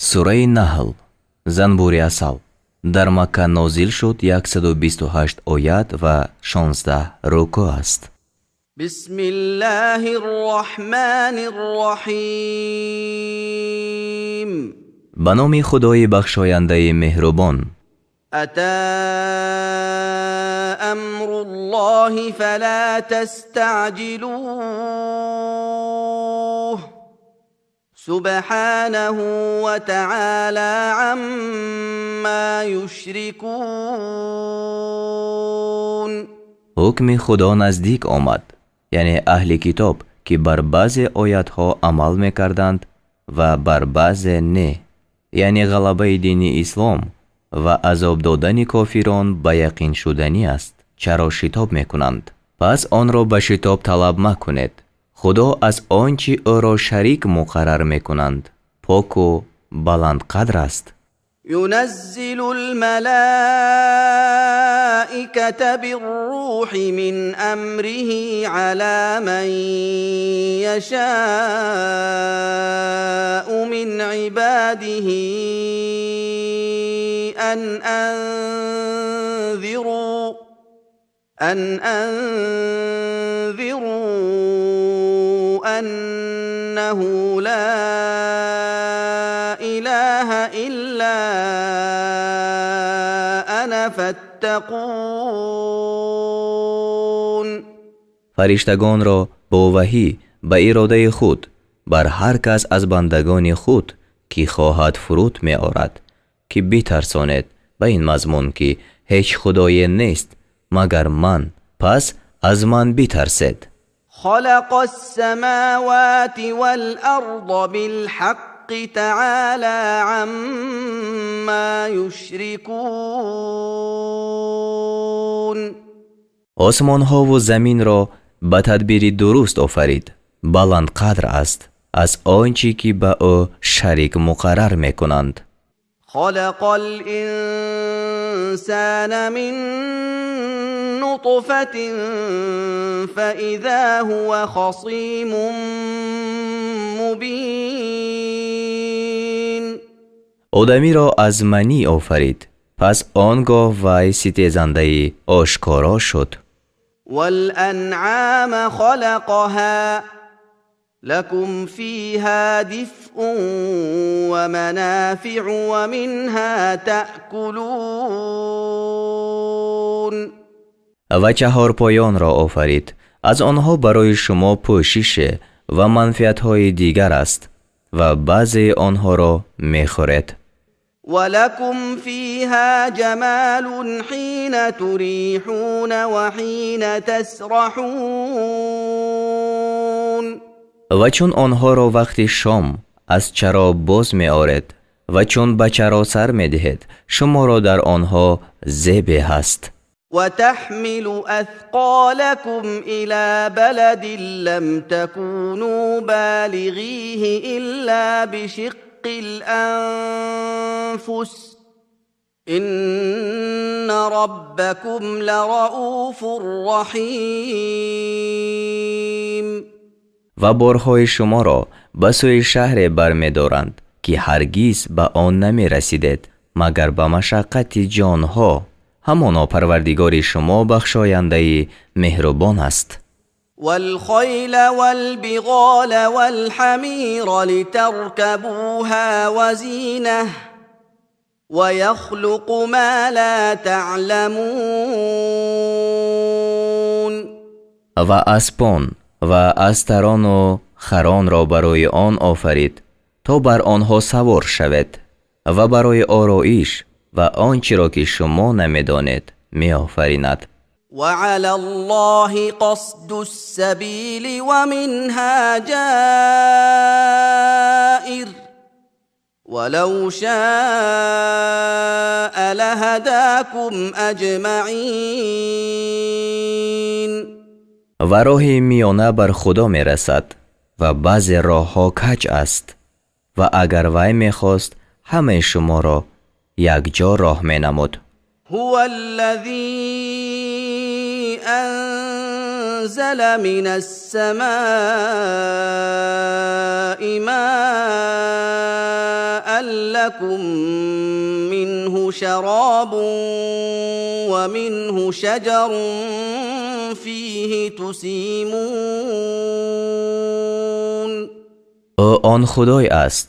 Сураи Наҳл, занбури асал, дар Макка нозил шуд, 128 оят ва 16 рукӯъ аст. بسم الله الرحمن الرحيم. Ба номи Худои бахшояндаи меҳрубон. أتى أمر الله فلا تستعجلوه سبحانه وتعالى عما يشركون. Ҳукми Худо наздик омад, яъне аҳли китоб, ки бар баъзе оятҳо амал мекарданд ва бар баъзе не, яъне ғалабаи дини ислом ва азоб додани кофирон ба яқин шуданӣ аст, чаро шитоб мекунанд? Пас онро ба шитоб талаб макунед. Худо аз он чӣ ӯро шарик муқаррар мекунанд, поку баландқадр аст. ينزل الملائكة بالروح من أمره على من يشاء من عباده أن أنذروا أنه لا إله إلا أنا فاتقون. Фариштагонро бо ваҳӣ ба иродаи худ бар ҳар кас аз бандагони худ, ки хоҳад, фуруд меорад, ки битарсонед ба ин мазмун, ки ҳеҷ худое нест, магар ман, пас аз ман битарсед. خلق السماوات والأرض بالحق تعالى عما يشركون. Осмонҳову заминро ба тадбири дуруст офарид, баландқадр аст аз он чӣ ки ба ӯ шарик муқаррар мекунанд. خلق الإنسان من نطفة فإذا هو خصيم مبين. Одамиро аз манӣ офарид, пас он гоҳ вай ситезандаи ошкоро шуд. والأنعام خلقها لكم فيها دفء ومنافع ومنها تأكلون. Ва чаҳорпоёнро офарид, аз онҳо барои шумо пӯшише ва манфиатҳои дигар аст ва баъзеи онҳоро мехӯред. ولكم فيها جمال حين تريحون وحين تسرحون. Ва чун онҳоро вақти шом аз чаро боз меоред ва чун ба чаро сар медиҳед, шуморо дар онҳо зебе ҳаст. وتحمل أثقالكم إلى بلد لم تكونوا بالغيه إلا بشق الأنفس إن ربكم لرءوف رحيم. Ва борҳои шуморо ба сӯи шаҳре бармедоранд, ки ҳаргиз ба он намерасидед, магар ба машаққати ҷонҳо. Ҳамоно Парвардигори шумо бахшояндаи меҳрубон аст. والخيل والبغال والحمير لتركبوها وزينة ويخلق ما لا تعلمون. Ва аспон ва астарону харонро барои он офарид, то бар онҳо савор шавед ва барои ороиш, ва он чиро ки шумо намедонед, меофаринад. وعلى الله قصد السبيل ومنها جائر ولو شاء لهداكم أجمعين. Ва роҳи миёна бар Худо мерасад ва баъзе роҳҳо каҷ аст, ва агар вай мехост, ҳамаи шуморо якҷо роҳ менамуд. هو الذي أنزل من السماء ماء. لكم منه شراب ومنه شجر فيه تسيمون. Ӯ он Худой аст,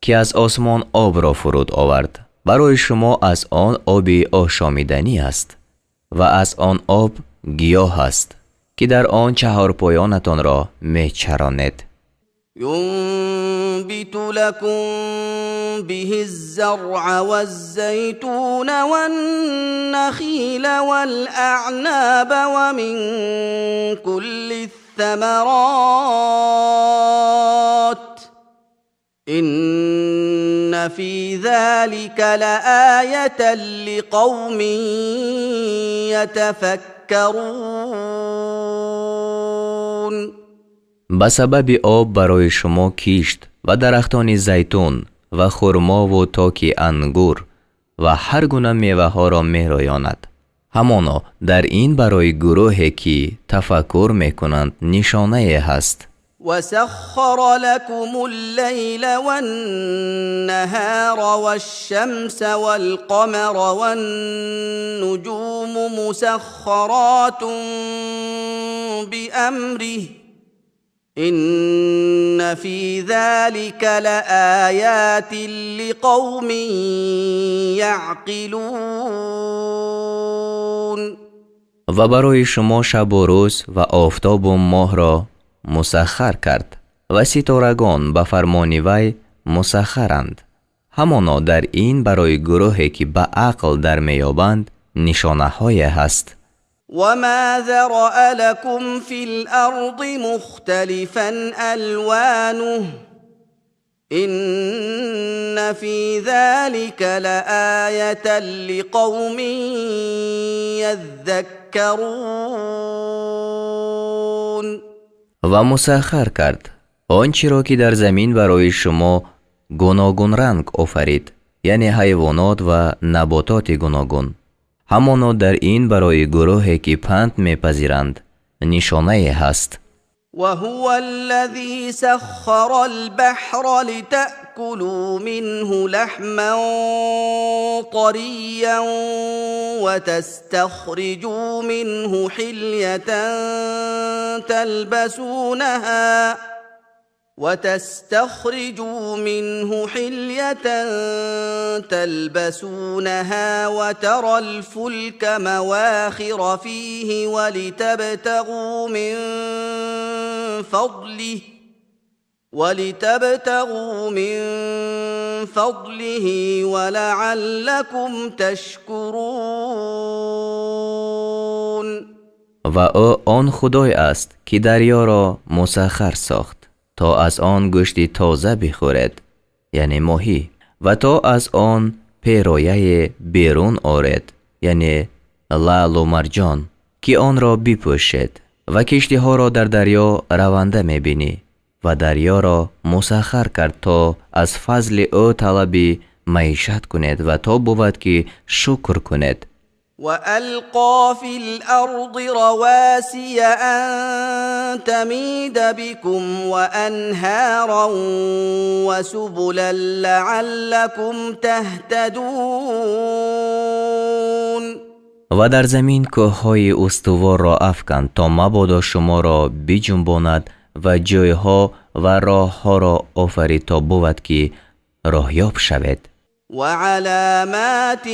ки аз осмон обро фуруд овард. Барои шумо аз он оби ошомиданӣ аст ва аз он об гиёҳ аст, ки дар он чаҳорпоёнатонро мечаронед. ينبت لكم به الزرع والزيتون والنخيل والأعناب ومن كل الثمرات إن في ذلك لآية لقوم يتفكرون. Ба сабаби об барои шумо кишт ва дарахтони зайтун ва хурмову токи ангур ва ҳар гуна меваҳоро мероёнад. Ҳамоно дар ин барои гурӯҳе, ки тафаккур мекунанд, нишонае ҳаст. وسخر لكم الليل والنهار والشمس والقمر والنجوم مسخرات بأمره إن في ذلك لآيات لقوم يعقلون. Ва барои шумо шабу рӯз ва офтобу моҳро мусаххар кард ва ситорагон ба фармони вай мусаххаранд. Ҳамоно дар ин барои гурӯҳе, ки ба ақл дар меёбанд, нишонаҳое ҳаст. وما ذرأ لكم في الأرض مختلفا ألوانه إن في ذلك لآية لقوم يذكرون. Ва мусаххар кард он чиро, ки дар замин барои шумо гуногунранг офарид, яъне ҳайвонот ва набототи гуногун. Ҳамоно дар ин барои гурӯҳе, ки панд мепазиранд, нишонае ҳаст. وهو الذي سخر البحر لتأكلوا منه لحما طريا وتستخرجوا منه حلية تلبسونها وترى الفلك مواخر فيه ولتبتغوا من فضله ولعلكم تشكرون. Ва ӯ он Худой аст, ки дарёро мусаххар сохт, то аз он гӯшти тоза бихӯред, яъне моҳӣ, ва то аз он перояе берун оред, яъне лаълу марҷон, ки онро бипӯшед, ва киштиҳоро дар дарё раванда мебинӣ, ва дарёро мусаххар кард, то аз фазли ӯ талаби маишат кунед ва то бувад, ки шукр кунед. وألقى في الأرض رواسي أن تميد بكم وأنهارا وسبلا لعلكم تهتدون. Ва дар замин кӯҳҳои устуворро афканд, то мабодо шуморо биҷунбонад, ва ҷойҳо ва роҳҳоро офарид, то бувад, ки роҳёб шавед. وعلامات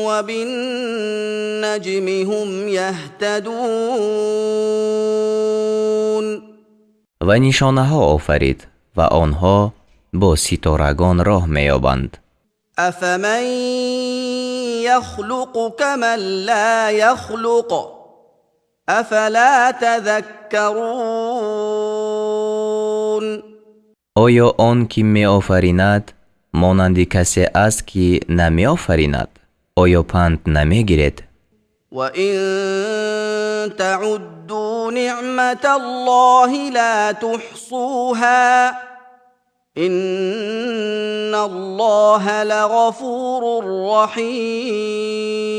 وبالنجم هم يهتدون. Ва нишонаҳо офарид, ва онҳо бо ситорагон роҳ меёбанд. أفمن يخلق كمن لا يخلق أفلا تذكرون. Оё он ки меофаринад, монанди касе аст, ки намеофаринад? Оё панд намегиред? وإن تعدوا نعمة الله لا تحصوها إن الله لغفور رحيم.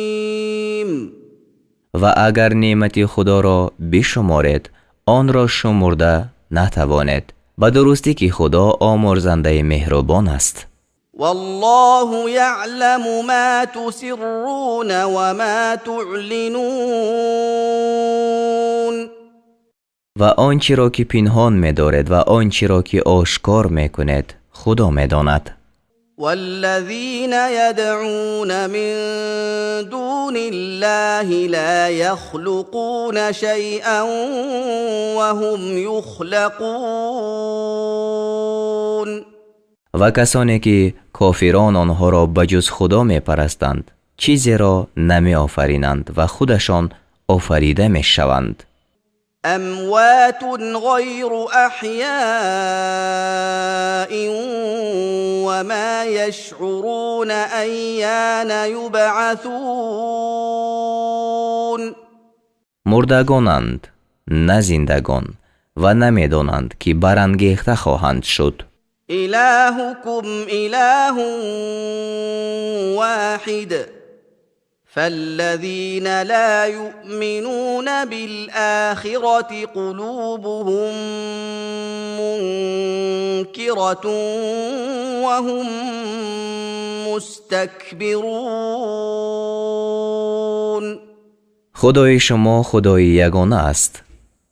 Ва агар неъмати Худоро бишуморед, онро шумурда натавонед. Ба дурустӣ, ки Худо омурзандаи меҳрубон аст. Валлоҳу яъламу ма тусирруна ва ма туълинун. Ва он чиро ки пинҳон медоред ва он чиро ки ошкор мекунед, Худо медонад. Валлазина ядъуна мин дуниллаҳи ла яхлуқуна шайъан ва ҳум юхлақун. Ва касоне ки кофирон онҳоро ба ҷуз Худо мепарастанд, чизеро намеофаринанд ва худашон офарида мешаванд. Амвотун ғайру аҳёин ва ма яшъуруна айёна юбъасун. Мурдагонанд, на зиндагон, ва намедонанд, ки барангехта хоҳанд шуд. Илоҳукум илоҳун воҳид фаллазина ло юъминуна билохирати қулубуҳум мункиратун ва ҳум мустакбирун. Худои шумо Худои ягона аст.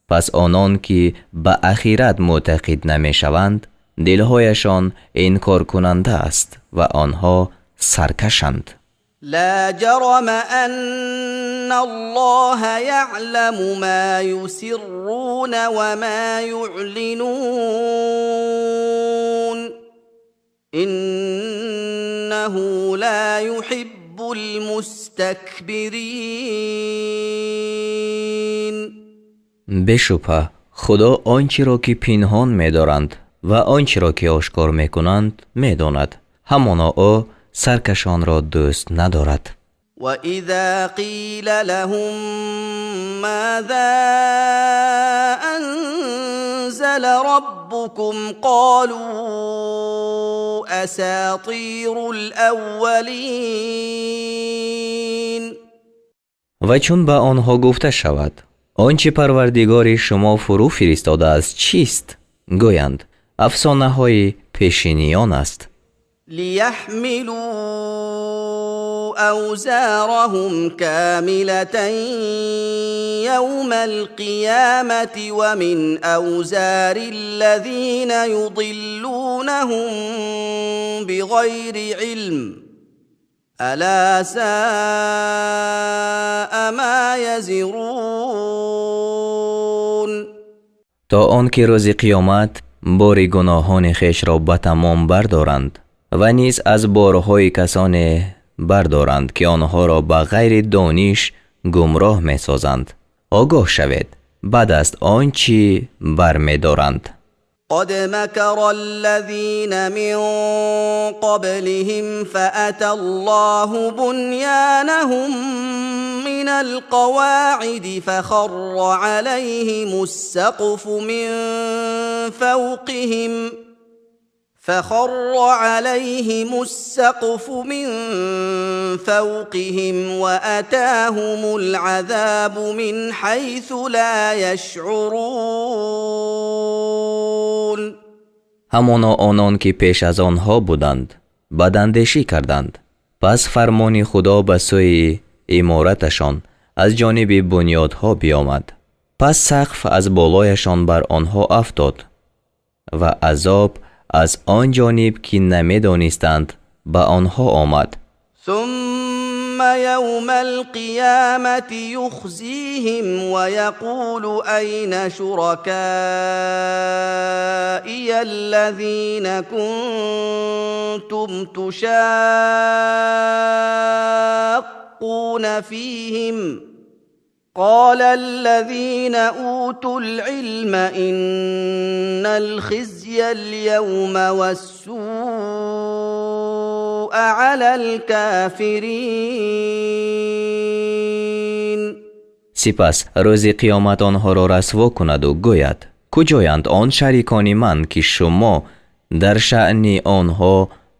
Пас онон ки ба ахират мӯътақид намешаванд, дилҳояшон инкоркунанда аст ва онҳо саркашанд. Ла ҷарама анналлоҳа яъламу ма юсирруна ва ма юълинун. Иннаҳу ла юҳиббул мустакбирин. Бешубҳа, Худо он чиро ки пинҳон медоранд ва он чиро ки ошкор мекунанд медонад. Ҳамоно ӯ саркашонро дӯст надорад. Ва иза қила лаҳум мозо анзала роббукум қолу асотирул аввалин. Ва чун ба онҳо гуфта шавад, он чи Парвардигори шумо фурӯ фиристодааст чист? Гӯянд, афсонаҳои пешиниён аст. Лияҳмилу авзораҳум комилатан явмал қиёмати ва мин авзорил-лазина юзиллунаҳум бигайри илм ало соа ма язирун. То он ки рӯзи қиёмат бори гуноҳони хешро ба тамом бардоранд ва низ аз борҳои касоне бардоранд, ки онҳоро ба ғайри дониш гумроҳ месозанд. Огоҳ шавед, бад аст он чӣ бармедоранд. Қад макарал-лазина мин қаблиҳим фааталлоҳу бунёнаҳум минал қавоиди фахарра алайҳимус-сақфу мин фавқиҳим فخر عليهم السقف من فوقهم وأتاهم العذاب من حيث لا يشعرون. Ҳамоно онон ки пеш аз онҳо буданд бадандешӣ карданд, пас фармони Худо ба сӯи имораташон аз ҷониби бунёдҳо биомад, пас сақф аз болояшон бар онҳо афтод ва азоб аз он ҷониб ки намедонистанд ба онҳо омад. Сумма явмал қиёмати юхзиҳим ва яқулу айна шуракоияллазина кунтум тушоққуна фиҳим قال الذين أوتوا العلم إن الخزي اليوم والسوء على الكافرين. Сипас рӯзи қиёмат онҳоро расво кунаду гӯяд: куҷоянд он шарикони ман, ки шумо дар шаъни онҳо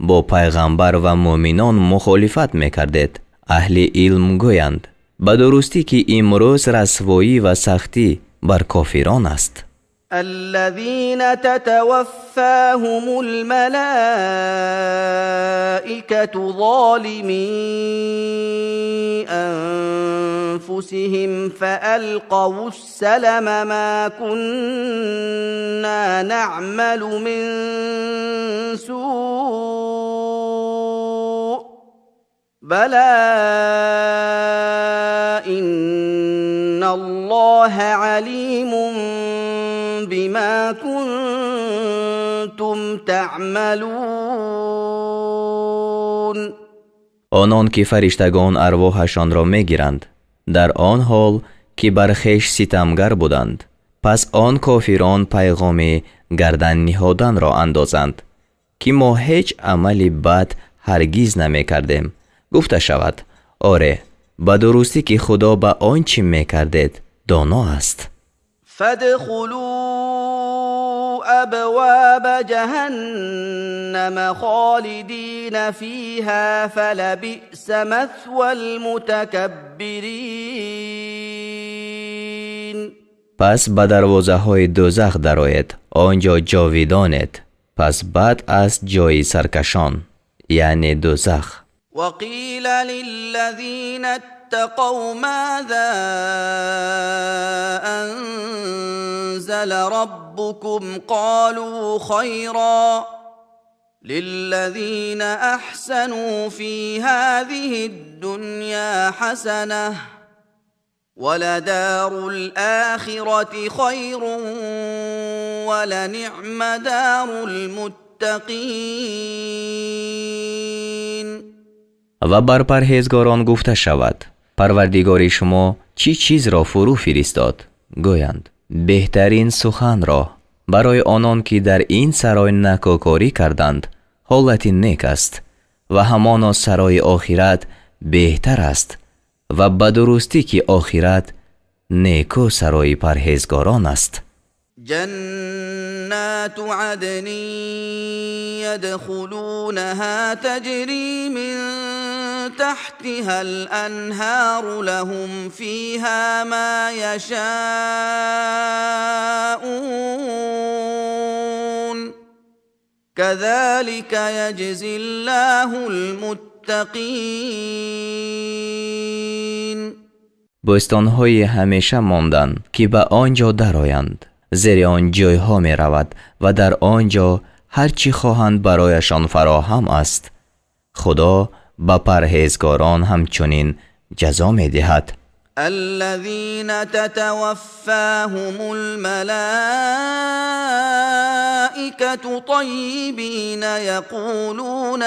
бо пайғамбар ва муъминон мухолифат мекардед? Аҳли илм гӯянд: ба дурустӣ ки имрӯз расвоӣ ва сахтӣ бар кофирон аст. الذين تتوفاهم الملائكة الملائكه ظالمي انفسهم فالقوا السلم ما كنا نعمل من سوء بلى ان الله عليم بما كنتم تعملون. Онон ки фариштагон арвоҳашонро мегиранд дар он ҳол ки бар хеш ситамгар буданд, пас он кофирон пайғоми гардан ниҳоданро андозанд, ки мо ҳеҷ амали бад ҳаргиз намекардем. Гуфта шавад: оре, ба дурустӣ ки Худо ба он чӣ мекардед доно аст. فادخلوا ابواب جهنم خالدين فيها فلبئس مثوى المتكبرين. Пас ба дарвозаҳои дӯзах дароед, он ҷо ҷовидонед, пас бад аст ҷои саркашон, яъне дӯзах. وقيل للذين اتقوا ماذا انزل ربكم؟ قالوا خيرا، للذين احسنوا في هذه الدنيا حسنه، ولدار الاخره خير، ولنعم دار المتقين. Ва бар парҳезгорон гуфта шавад: Парвардигори шумо чӣ чизро фурӯ фиристод? Гӯянд: беҳтарин суханро. Барои онон ки дар ин сарой накӯкорӣ карданд, ҳолати нек аст ва ҳамоно сарои охират беҳтар аст ва ба дурустӣ ки охират некӯ сарои парҳезгорон аст. جنات عدن يدخلونها تجري من تحتها الانهار، لهم فيها ما يشاءون، كذلك يجزي الله المتقين. Бӯстонҳои ҳамеша мондан, ки ба он ҷо дароянд, зери он ҷойҳо меравад ва дар он ҷо ҳар чӣ хоҳанд барояшон фароҳам аст. Худо ба парҳезгорон ҳамчунин ҷазо медиҳад. الذين تتوفاهم الملائكة طيبين يقولون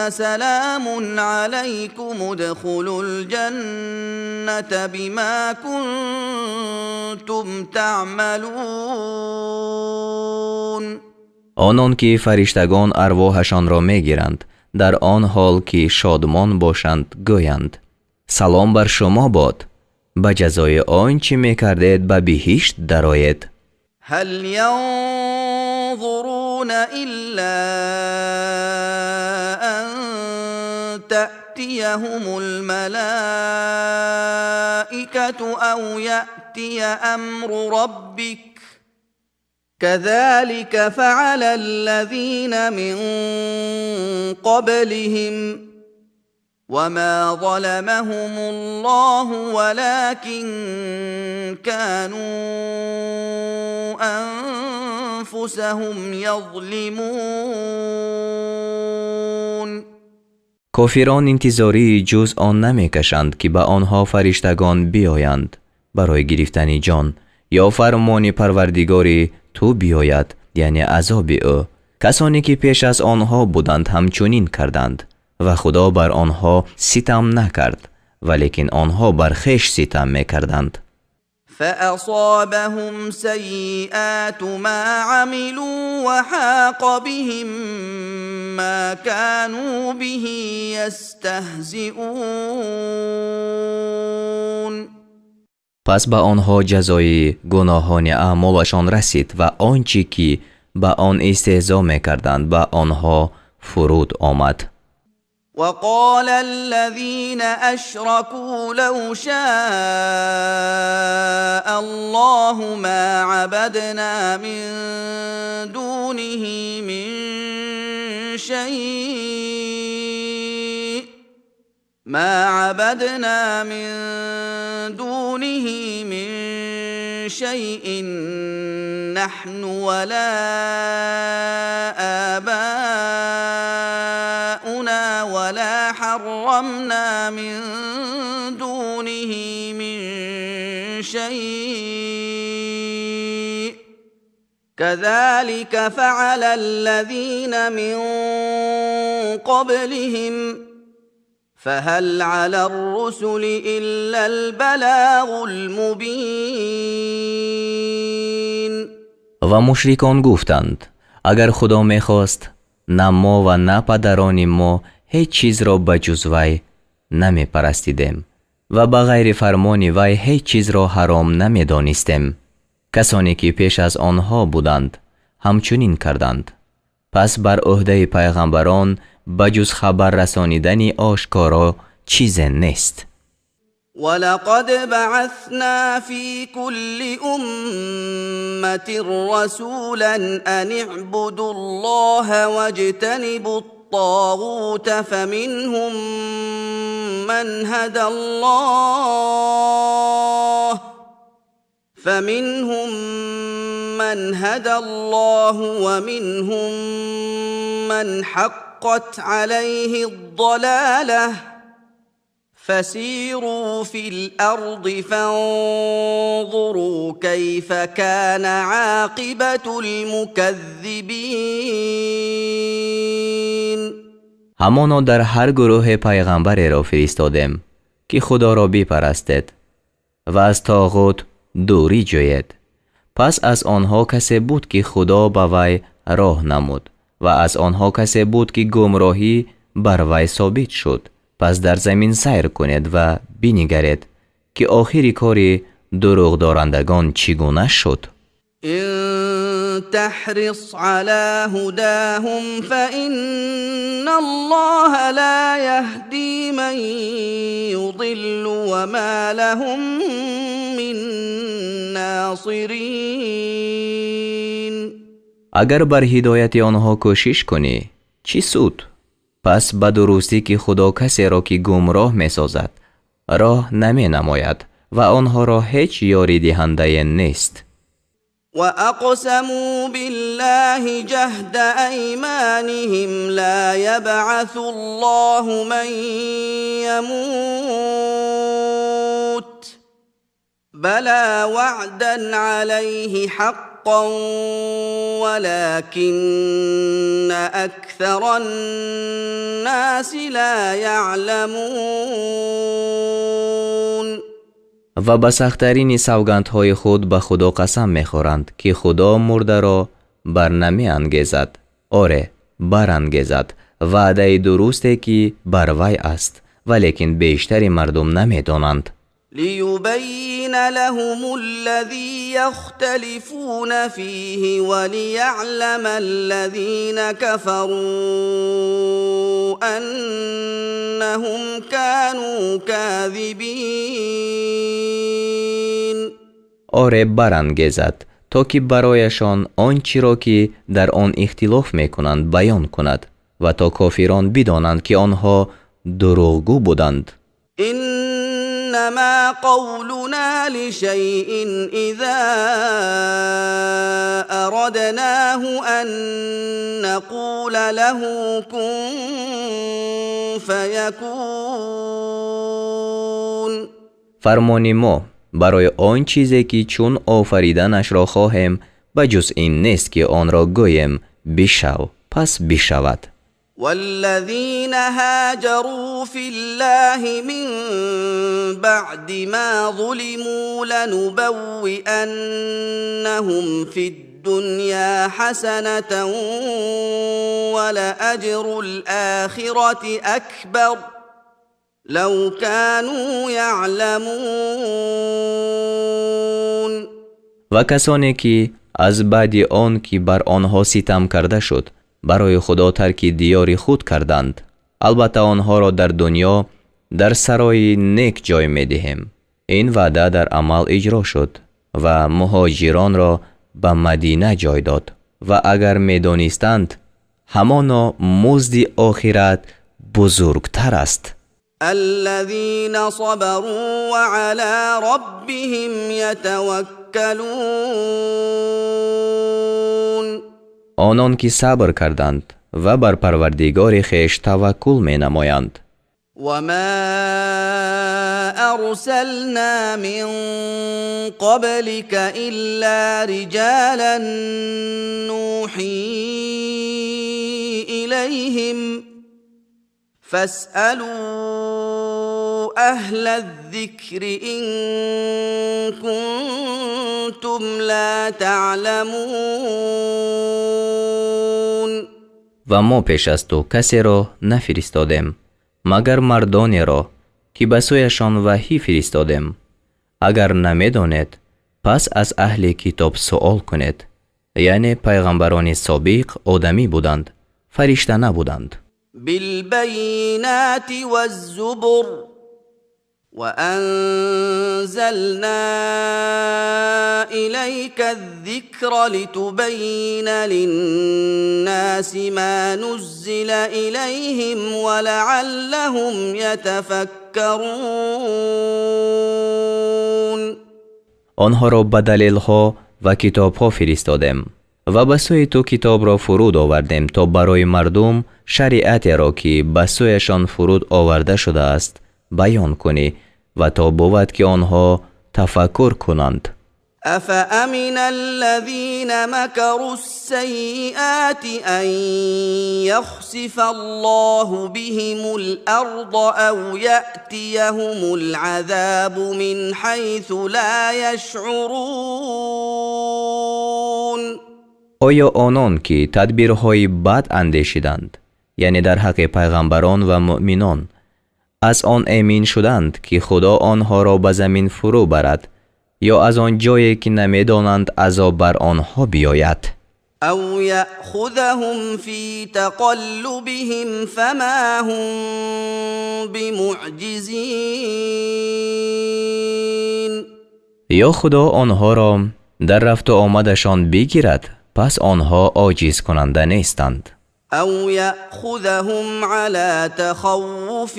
سلام عليكم ادخلوا الجنة بما كنتم تعملون. Онон ки фариштагон арвоҳашонро мегиранд дар он ҳол ки шодмон бошанд, гӯянд: салом бар шумо бод, ба ҷазои он чӣ мекардед ба биҳишт дароед. هل ينظرون إلا أن تأتيهم الملائكة أو يأتي أمر ربك، كذلك فعل الذين من قبلهم، وما ظلمهم الله ولكن كانوا انفسهم يظلمون. Кофирон интизории ҷуз он намекашанд, ки ба онҳо фариштагон биёянд барои гирифтани ҷон ё фармони Парвардигори ту биёяд, яъне азоби ӯ. Касоне ки пеш аз онҳо буданд, ҳамчунин карданд ва Худо бар онҳо ситам накард, валекин онҳо бар хеш ситам мекарданд. فأصابهم سيئات ما عملوا وحاق بهم ما كانوا به يستهزئون. Пас ба онҳо ҷазои гуноҳони аъмолашон расид ва он чӣ ки ба он истеҳзо мекарданд, ба онҳо фуруд омад. وقال الذين أشركوا لو شاء الله ما عبدنا من دونه من شيء ما عبدنا من دونه من شيء نحن ولا آباؤنا ولا حرمنا من دونه من شيء كذلك فعل الذين من قبلهم فهل على الرسل إلا البلاغ المبين. Ва мушрикон гуфтанд: агар Худо мехост, на мо ва на падарони мо ҳеҷ чизро ба ҷуз вай намепарастидем ва ба ғайри фармони вай ҳеҷ чизро ҳаром намедонистем. Касоне ки пеш аз онҳо буданд, ҳамчунин карданд. Пас бар ӯҳдаи пайғамбарон ба ҷуз хабар расонидани ошкоро чизе нест. ولقد بعثنا في كل أمة رسولا أن اعبدوا الله واجتنبوا الطاغوت فمنهم من هدى الله فمنهم من هدى الله ومنهم من حقت عليه الضلاله فسيروا في الارض فانظروا كيف كان عاقبه المكذبين. Ҳамоно дар ҳар гурӯҳе пайғамбареро фиристодем, ки Худоро бипарастед ва аз тоғут дурӣ ҷӯед. Пас аз онҳо касе буд, ки Худо ба вай роҳ намуд, ва аз онҳо касе буд, ки гумроҳӣ бар вай собит шуд. Пас дар замин сайр кунед ва бинигаред, ки охири кори дурӯғдорандагон чӣ гуна шуд. إن تحرص على هداهم فإن الله لا يهدي من يضل وما لهم من ناصرين. Агар бар ҳидояти онҳо кӯшиш кунӣ, чӣ суд? Пас ба дурустӣ, ки Худо касеро, ки гумроҳ месозад, роҳ наменамояд ва онҳоро ҳеҷ ёридиҳандае нест. واقسموا بالله جهد ايمانهم لا يبعث الله من يموت بلى وعدا عليه حقا ولكن اكثر الناس لا يعلمون. Ва ба сахттарини савгандҳои худ ба Худо қасам мехӯранд, ки Худо мурдаро бар намеангезад. Оре, барангезад, ваъдаи дурусте, ки бар вай аст, валекин бештари мардум намедонанд. ليبين لهم الذي يختلفون فيه وليعلم الذين كفروا انهم كانوا كاذبين. Оре, барангезад, то ки барояшон он чиро, ки дар он ихтилоф мекунанд, баён кунад ва то кофирон бидонанд, ки онҳо дурӯғгӯ буданд. انما قولنا لشيء اذا اردناه ان نقول له كن فيكون. Фармони мо барои он чизе, ки чун офариданашро хоҳем, ба ҷуз ин нест, ки онро гӯем: бишав, пас бишавад. والذين هاجروا في الله من بعد ما ظلموا لنبوئنهم في الدنيا حسنه ولاجر الاخره اكبر لو كانوا يعلمون. Ва касоне ки аз баъди он ки бар онҳо ситам карда шуд, барои Худо тарки диёри худ карданд. Албатта онҳоро дар дунё дар сарои нек ҷой медиҳем. Ин ваъда дар амал иҷро шуд ва муҳоҷиронро ба Мадина ҷой дод. Ва агар медонистанд, ҳамоно музди охират бузургтар аст. الذين صبروا وعلى ربهم يتوكلون. Онон ки сабр карданд ва бар Парвардигори хеш таваккул менамоянд. وما أرسلنا من قبلك إلا رجالا نوحي إليهم فاسألوا أهل الذكر إن كنتم لا تعلمون. Ва мо пеш аз ту касеро нафиристодем, магар мардонеро, ки ба сӯяшон ваҳӣ фиристодем. Агар намедонед, пас аз аҳли китоб суол кунед. Яъне пайғамбарони собиқ одамӣ буданд, фаришта набуданд. بالبينات والزبر وأنزلنا إليك الذكر لتبين للناس ما نزل إليهم ولعلهم يتفكرون. Онҳоро ба далелҳо ва китобҳо фиристодем ва ба сӯи ту китобро фуруд овардем, то барои мардум шариатеро, ки ба сӯяшон фуруд оварда шудааст, баён кунӣ ва то бувад, ки онҳо тафаккур кунанд. أفأمن الذين مكروا السيئات أن يخسف الله بهم الأرض أو يأتيهم العذاب من حيث لا يشعرون؟ Оё онон, ки тадбирҳои бад андешиданд, яъне дар ҳаққи пайғамбарон ва муъминон, аз он эмин шуданд, ки Худо онҳоро ба замин фурӯ барад ё аз он ҷое, ки намедонанд, азоб бар онҳо биёяд? أو يأخذهم في تقلبهم فما هم بمعجزين. Ё Худо онҳоро дар рафту омадашон бигирад, пас онҳо оҷизкунанда нестанд. أو يأخذهم على تخوف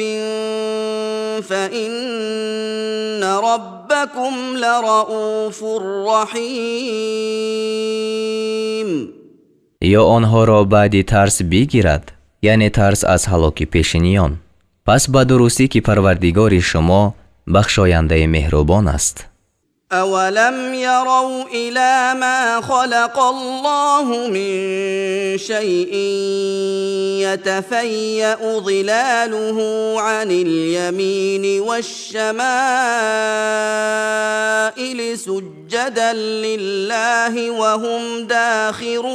فإن ربكم لرءوف رحيم. Ё онҳоро баъди тарс бигирад, яъне тарс аз ҳалоки пешиниён, пас ба дурустӣ, ки Парвардигори шумо бахшояндаи меҳрубон аст. أولم يروا إلى ما خلق الله من شيء يتفيأ ظلاله عن اليمين والشمائل سجدا لله وهم داخرون.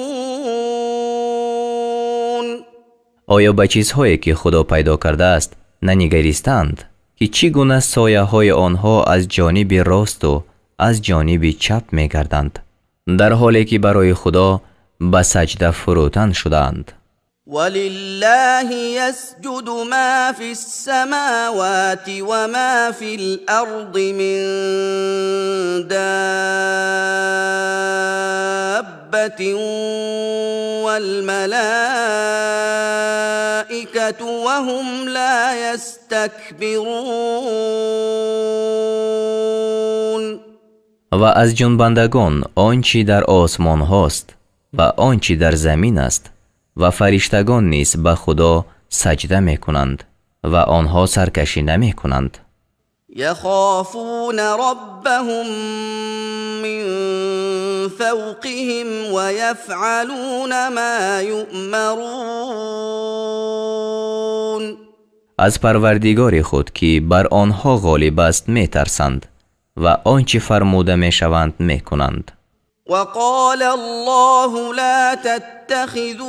Оё ба чизҳое, ки Худо пайдо кардааст, нанигаристанд, ки чӣ гуна сояҳои онҳо аз ҷониби росту аз ҷониби чап мегарданд, дар ҳоле ки барои Худо ба саҷда фурӯтан шудаанд? ولله يسجد ما في السماوات وما في الأرض من دابة والملائكة وهم لا يستكبرون. Ва аз ҷунбандагон он чӣ дар осмонҳост ва он чӣ дар замин аст ва фариштагон низ ба Худо саҷда мекунанд ва онҳо саркашӣ намекунанд. يخافون ربهم من فوقهم ويفعلون ما يؤمرون. Аз Парвардигори худ, ки бар онҳо ғолиб аст, метарсанд ва он чӣ фармуда мешаванд, мекунанд. وقال الله لا تتخذوا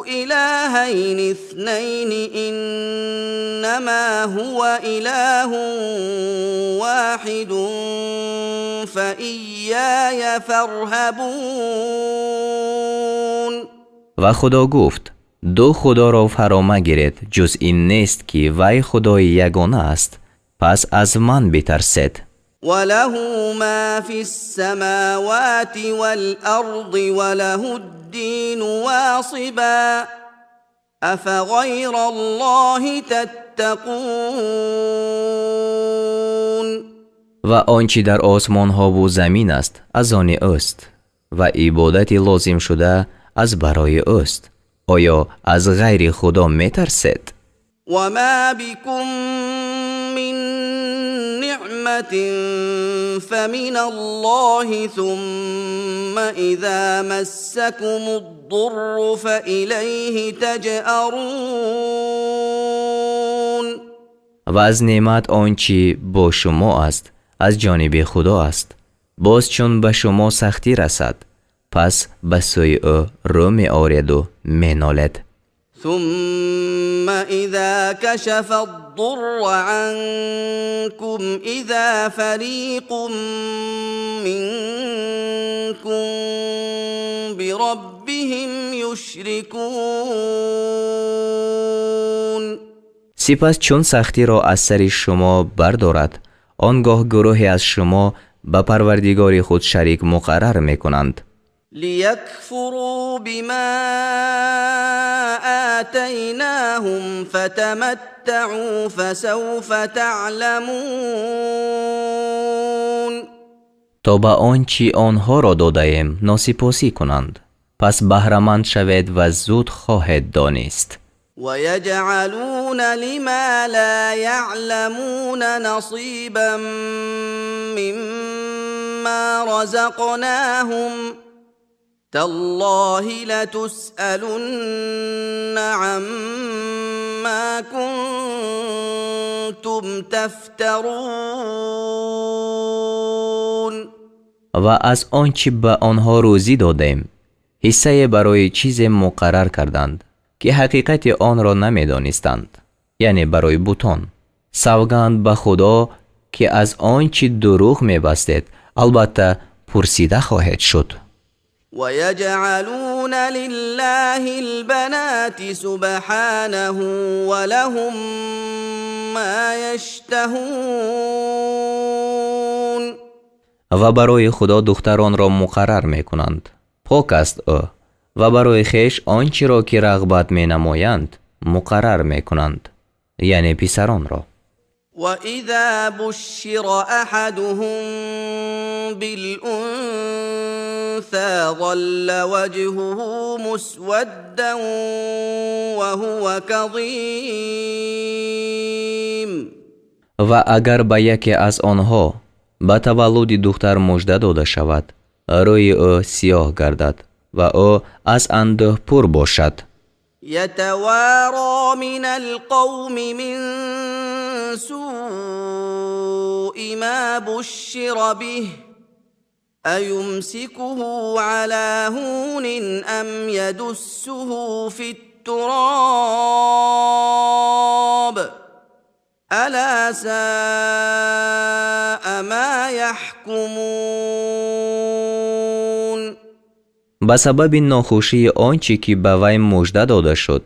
إلهين اثنين، إنما هو إله واحد، فإياي فارهبون. Ва Худо гуфт: Ду худоро фаро магиред, ҷуз ин нест, ки вай худои ягона аст, пас аз ман битарсед. وله ما في السماوات والأرض وله الدين واصبا أفغير الله تتقون. Ва он чӣ дар осмонҳову замин аст, аз они ӯст ва ибодати лозимшуда аз барои ӯст. Оё аз ғайри Худо метарсед? وما بكم من نعمة فمن الله، ثم إذا مسكم الضر فإليه تجأرون. Ва аз неъмат он чӣ бо шумо аст, аз ҷониби Худо аст. Боз чун ба шумо сахтӣ расад, пас ба сӯи ӯ рӯ меореду менолед. ثم إذا كشف الضر عنكم إذا فريق منكم بربهم يشركون. Сипас чун сахтиро аз сари шумо бардорад, он гоҳ гурӯҳе аз шумо ба Парвардигори худ шарик муқаррар мекунанд. ليكفروا بما آتيناهم فتمتعوا فسوف تعلمون. То ба он чӣ онҳоро додаем носипосӣ кунанд, пас баҳраманд шавед ва зуд хоҳед донист. ويجعلون لما لا يعلمون نصيبا مما رزقناهم تالله لتسألن عما كنتم تفترون. Ва аз он чӣ ба онҳо рӯзӣ додем, ҳиссае барои чизе муқаррар карданд, ки ҳақиқати онро намедонистанд, яъне барои бутон. Савганд ба Худо, ки аз он чӣ дурӯғ мебастед, албатта пурсида хоҳед шуд. ويجعلون لله البنات سبحانه ولهم ما يشتهون. Ва барои Худо духтаронро муқаррар мекунанд, пок аст ӯ, ва барои хеш он чиро ки рағбат менамоянд, муқаррар мекунанд, яъне писаронро. وإذا بشر أحدهم بالأنثى ظل وجهه مسودا وهو كظيم. Ва агар ба яке аз онҳо ба таваллуди духтар мужда дода шавад, рӯи ӯ сиёҳ гардад ва ӯ аз андӯҳ пур бошад. يتوارى من القوم من سوء ما بشر به، أيمسكه على هون أم يدسه في التراب؟ ألا ساء ما يحكمون. Ба сабаби нохушии он чӣ ки ба вай мужда дода шуд,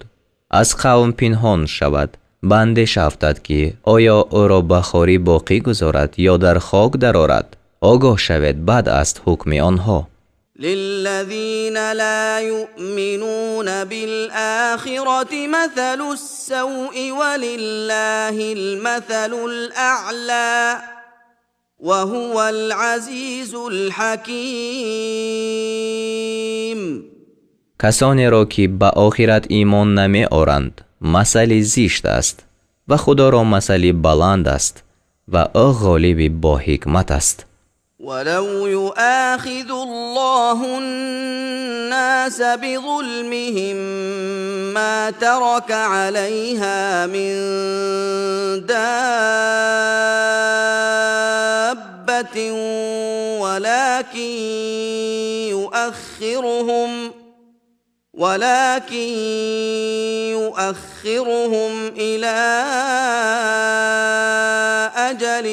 аз қавм пинҳон шавад, ба андеша афтад, ки оё ӯро ба хорӣ боқӣ гузорад ё дар хок дарорад. Огоҳ шавед, бад аст ҳукми онҳо. للذين لا يؤمنون بالآخرة مثل السوء ولله المثل الأعلى وهو العزيز الحكيم. Касонеро, ки ба охират имон намеоранд, масали зишт аст ва Худоро масали баланд аст ва ӯ ғолиби боҳикмат аст. ولو يؤاخذ الله الناس بظلمهم ما ترك عليها من دابة، ولكن يؤخرهم إلى أجل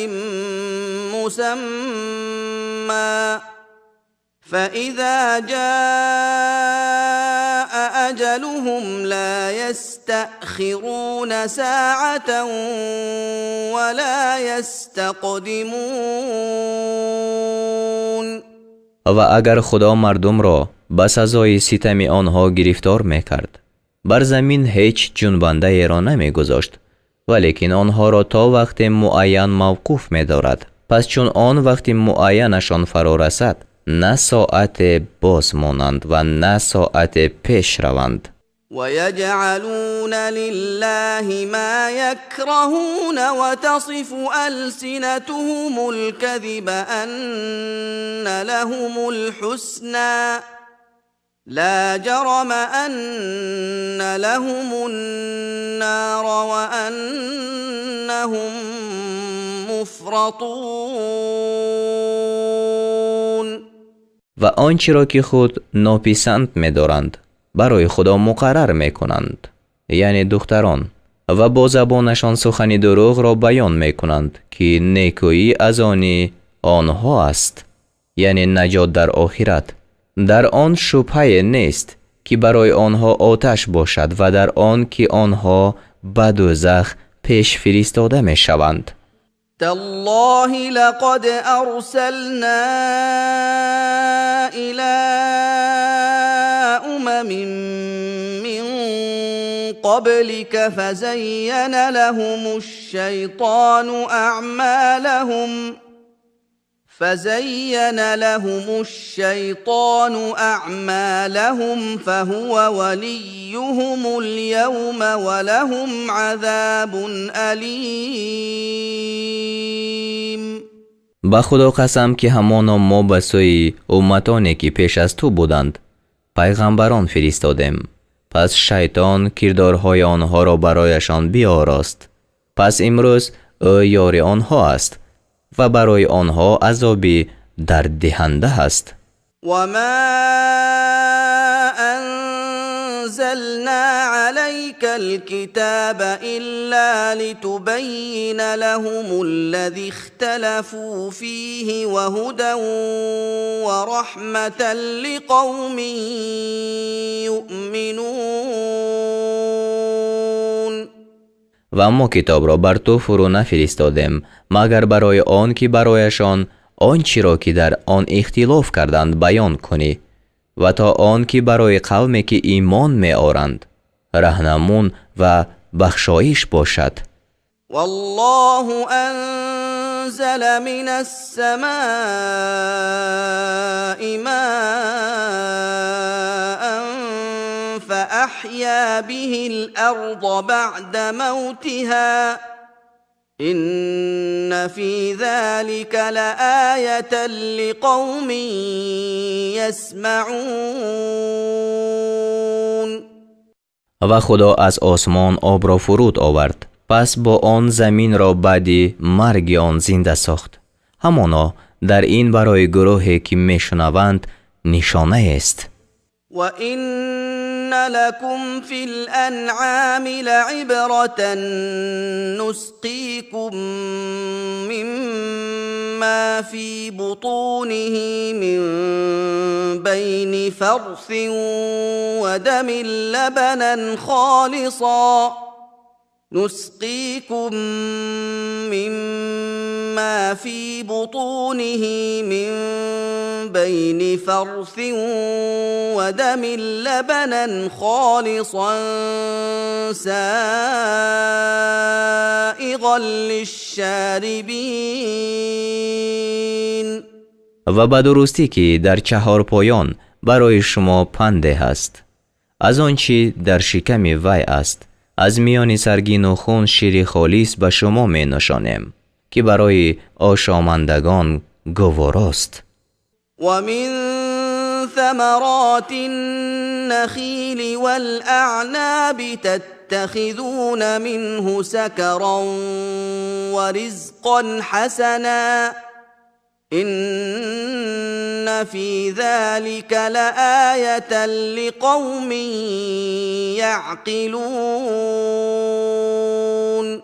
مسمى، فإذا جاء أجلهم لا يستأخرون ساعة ولا يستقدمون. Ва агар Худо мардумро ба сазои ситами онҳо гирифтор мекард, бар замин ҳеҷ ҷунбандаеро намегузошт, валекин онҳоро то вақте муайян мавқуф медорад. Пас чун он вақти муайянашон фаро расад, на соате боз монанд ва на соате пеш раванд. ويجعلون لله ما يكرهون وتصف ألسنتهم الكذب أن لهم الحسنى لا جرم أن لهم النار وأنهم مفرطون. Ва он чиро ки худ нописанд медоранд, барои Худо муқаррар мекунанд, яъне духтарон, ва бо забонашон сухани дурӯғро баён мекунанд, ки некӯӣ аз они онҳо аст, яъне наҷот дар охират. Дар он шубҳае нест, ки барои онҳо оташ бошад, ва дар он ки онҳо ба дӯзах пеш фиристода мешаванд. تالله لقد أرسلنا إلى أمم من قبلك فزين لهم الشيطان أعمالهم فهو وليهم اليوم ولهم عذاب أليم. Ба Худо қасам, ки ҳамоно мо ба сӯи умматоне, ки пеш аз ту буданд, пайғамбарон фиристодем. Пас шайтон кирдорҳои онҳоро барояшон биорост, пас имрӯз ӯ ёри онҳо аст ва барои онҳо азоби дарддиҳанда аст. وما أنزلنا عليك الكتاب إلا لتبين لهم الذي اختلفوا فيه وهدى ورحمة لقوم يؤمنون. Ва мо китобро бар ту фурӯ нафиристодем, магар барои он ки барояшон он чиро, ки дар он ихтилоф карданд, баён кунӣ ва то он ки барои қавме, ки имон меоранд, раҳнамун ва бахшоиш бошад. والله أنزل من السماء ماء فأحيا به الأرض بعد موتها إن في ذلك لآية لقوم يسمعون. Ва Худо аз осмон обро фуруд овард, пас бо он заминро баъди марги он зинда сохт. Ҳамоно дар ин барои гурӯҳе, ки мешунаванд, нишонаест. وإن لكم في الأنعام لعبرة نسقيكم مما في بطونه من بين فرث ودم لبنا خالصا نسقيكم مما في بطونه من بين فرث ودم لبنا خالصا سائغا للشاربين. Ва ба дурустӣ, ки дар чаҳорпоён барои шумо панде ҳаст. Аз он чӣ дар шиками вай аст, аз миёни саргину хун шири холис ба шумо менӯшонем, ки барои ошомандагон гуворост. ومن ثمرات النخيل والأعناب تتخذون منه سكرا ورزقا حسنا إن في ذلك لآية لقوم يعقلون.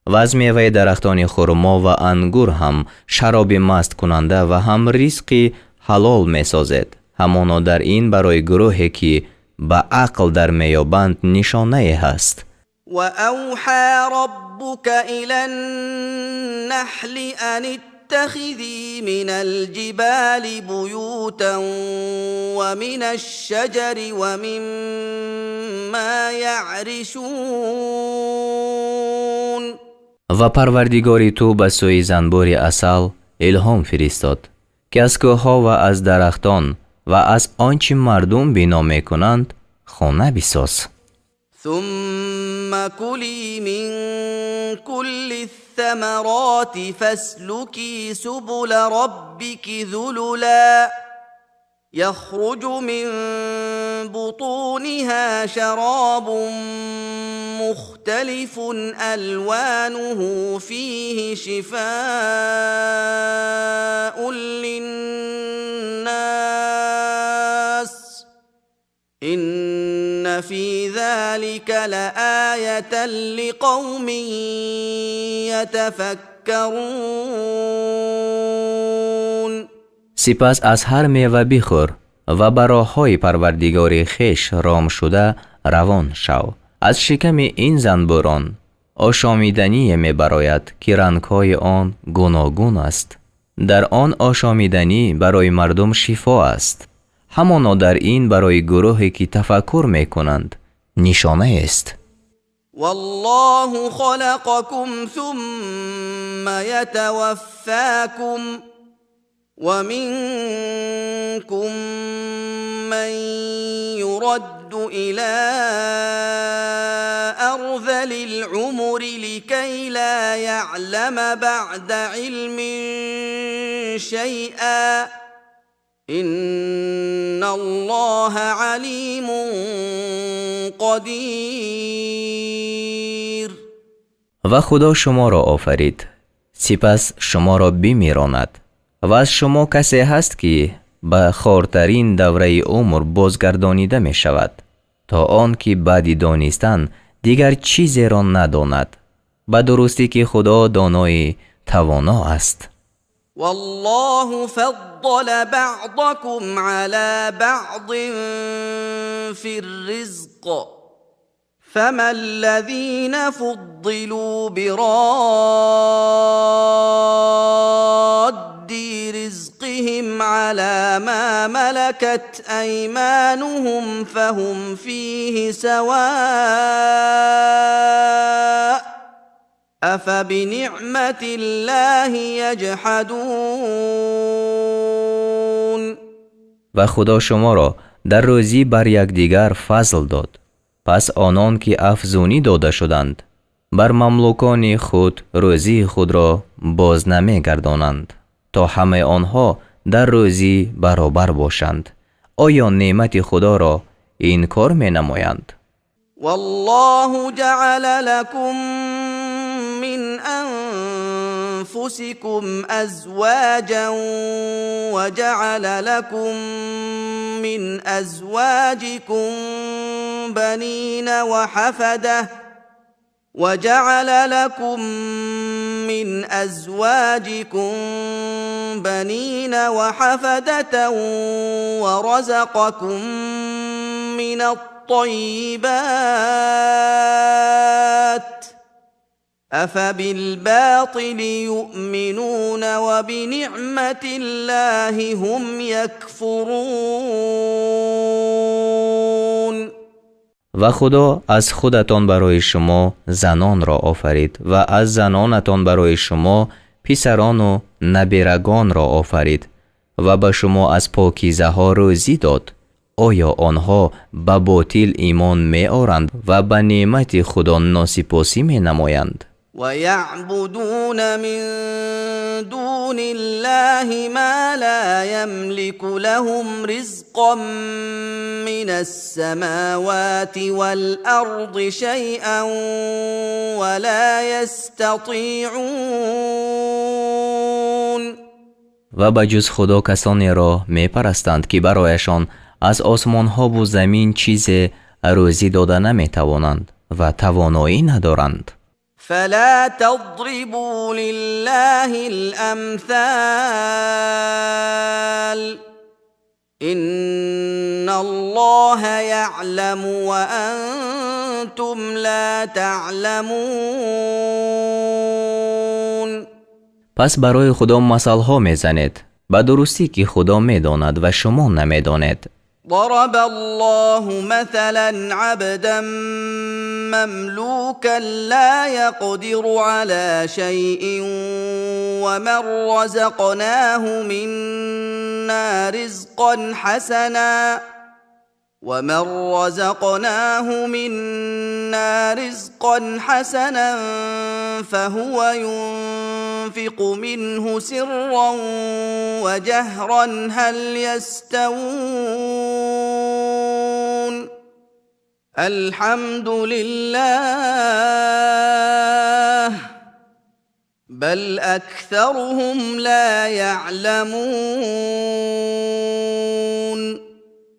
Ва аз меваи дарахтони хурмо ва ангур ҳам шароби масткунанда ва ҳам ризқи ҳалол месозед. Ҳамоно дар ин барои гурӯҳе, ки ба ақл дар меёбанд нишонае ҳаст. وأوحى ربك إلى النحل أن اتخذي من الجبال بيوتا ومن الشجر ومما يعرشون. Ва Парвардигори ту ба сӯи занбури асал илҳом фиристод, ки аз кӯҳҳо ва аз дарахтон ва аз он чӣ мардум бино мекунанд хона бисоз. ثم كلي من كل الثمرات فاسلكي سبل ربك ذللا، يخرج من بطونها شراب مختلف ألوانه فيه شفاء للناس، إن في ذلك لآية لقوم يتفكرون. Сипас аз ҳар мева бихӯр ва ба роҳҳои Парвардигори хеш ром шуда равон шав. Аз шиками ин занбӯрон ошомидание мебарояд, ки рангҳои он гуногун аст. Дар он ошомиданӣ барои мардум шифо аст. Ҳамоно дар ин барои гурӯҳе ки тафаккур мекунанд нишонаест. والله خلقكم ثم يتوفاكم، ومنكم من يرد إلى أرذل العمر لكي لا يعلم بعد علم شيئا، إن الله عليم قدير. Ва Худо шуморо офарид, сипас шуморо бимиронад, ва аз шумо касе ҳаст, ки ба хортарин давраи умр бозгардонида мешавад, то он ки баъди донистан дигар чизеро надонад. Ба дурустӣ ки Худо донои тавоно аст. والله فضل بعضكم على بعض في الرزق، فما الذين فضلوا براد رزقهم على ما ملكت أيمانهم فهم فيه سواء، أفبنعمة الله يجحدون. Ва Худо шуморо дар рӯзӣ бар якдигар фазл дод. Пас онон ки афзунӣ дода шуданд, бар мамлукони худ рӯзии худро боз намегардонанд, то ҳамаи онҳо дар рӯзӣ баробар бошанд. Оё неъмати Худоро инкор менамоянд? والله جعل لكم من أنفسكم أزواجا وجعل لكم من أزواجكم بنين وحفدة، وجعل لكم من أزواجكم بنين وحفدة ورزقكم من الطيبات، أفبالباطل يؤمنون وبنعمة الله هم يكفرون. Ва Худо аз худатон барои шумо занонро офарид ва аз занонатон барои шумо писарону наберагонро офарид ва ба шумо аз покизаҳо рӯзӣ дод. Оё онҳо ба ботил имон меоранд ва ба неъмати Худо носипосӣ менамоянд? ويعبدون من دون الله ما لا يملك لهم رزقا من السماوات والأرض شيئا ولا يستطيعون. Ва ба ҷуз Худо касонеро мепарастанд, ки барояшон аз осмонҳову замин чизе рӯзӣ дода наметавонанд ва тавоноӣ надоранд. فلا تضربوا لله الأمثال، إن الله يعلم وأنتم لا تعلمون. Пас барои Худо масалҳо мезанед. Ба дурустӣ, ки Худо медонад ва шумо намедонед. ضرب الله مثلا عبدا مملوكا لا يقدر على شيء ومن رزقناه منا رزقا حسنا ومن رزقناه منا رزقا حسنا فهو ينفق منه سرا وجهرا هل يستوون الحمد لله بل أكثرهم لا يعلمون.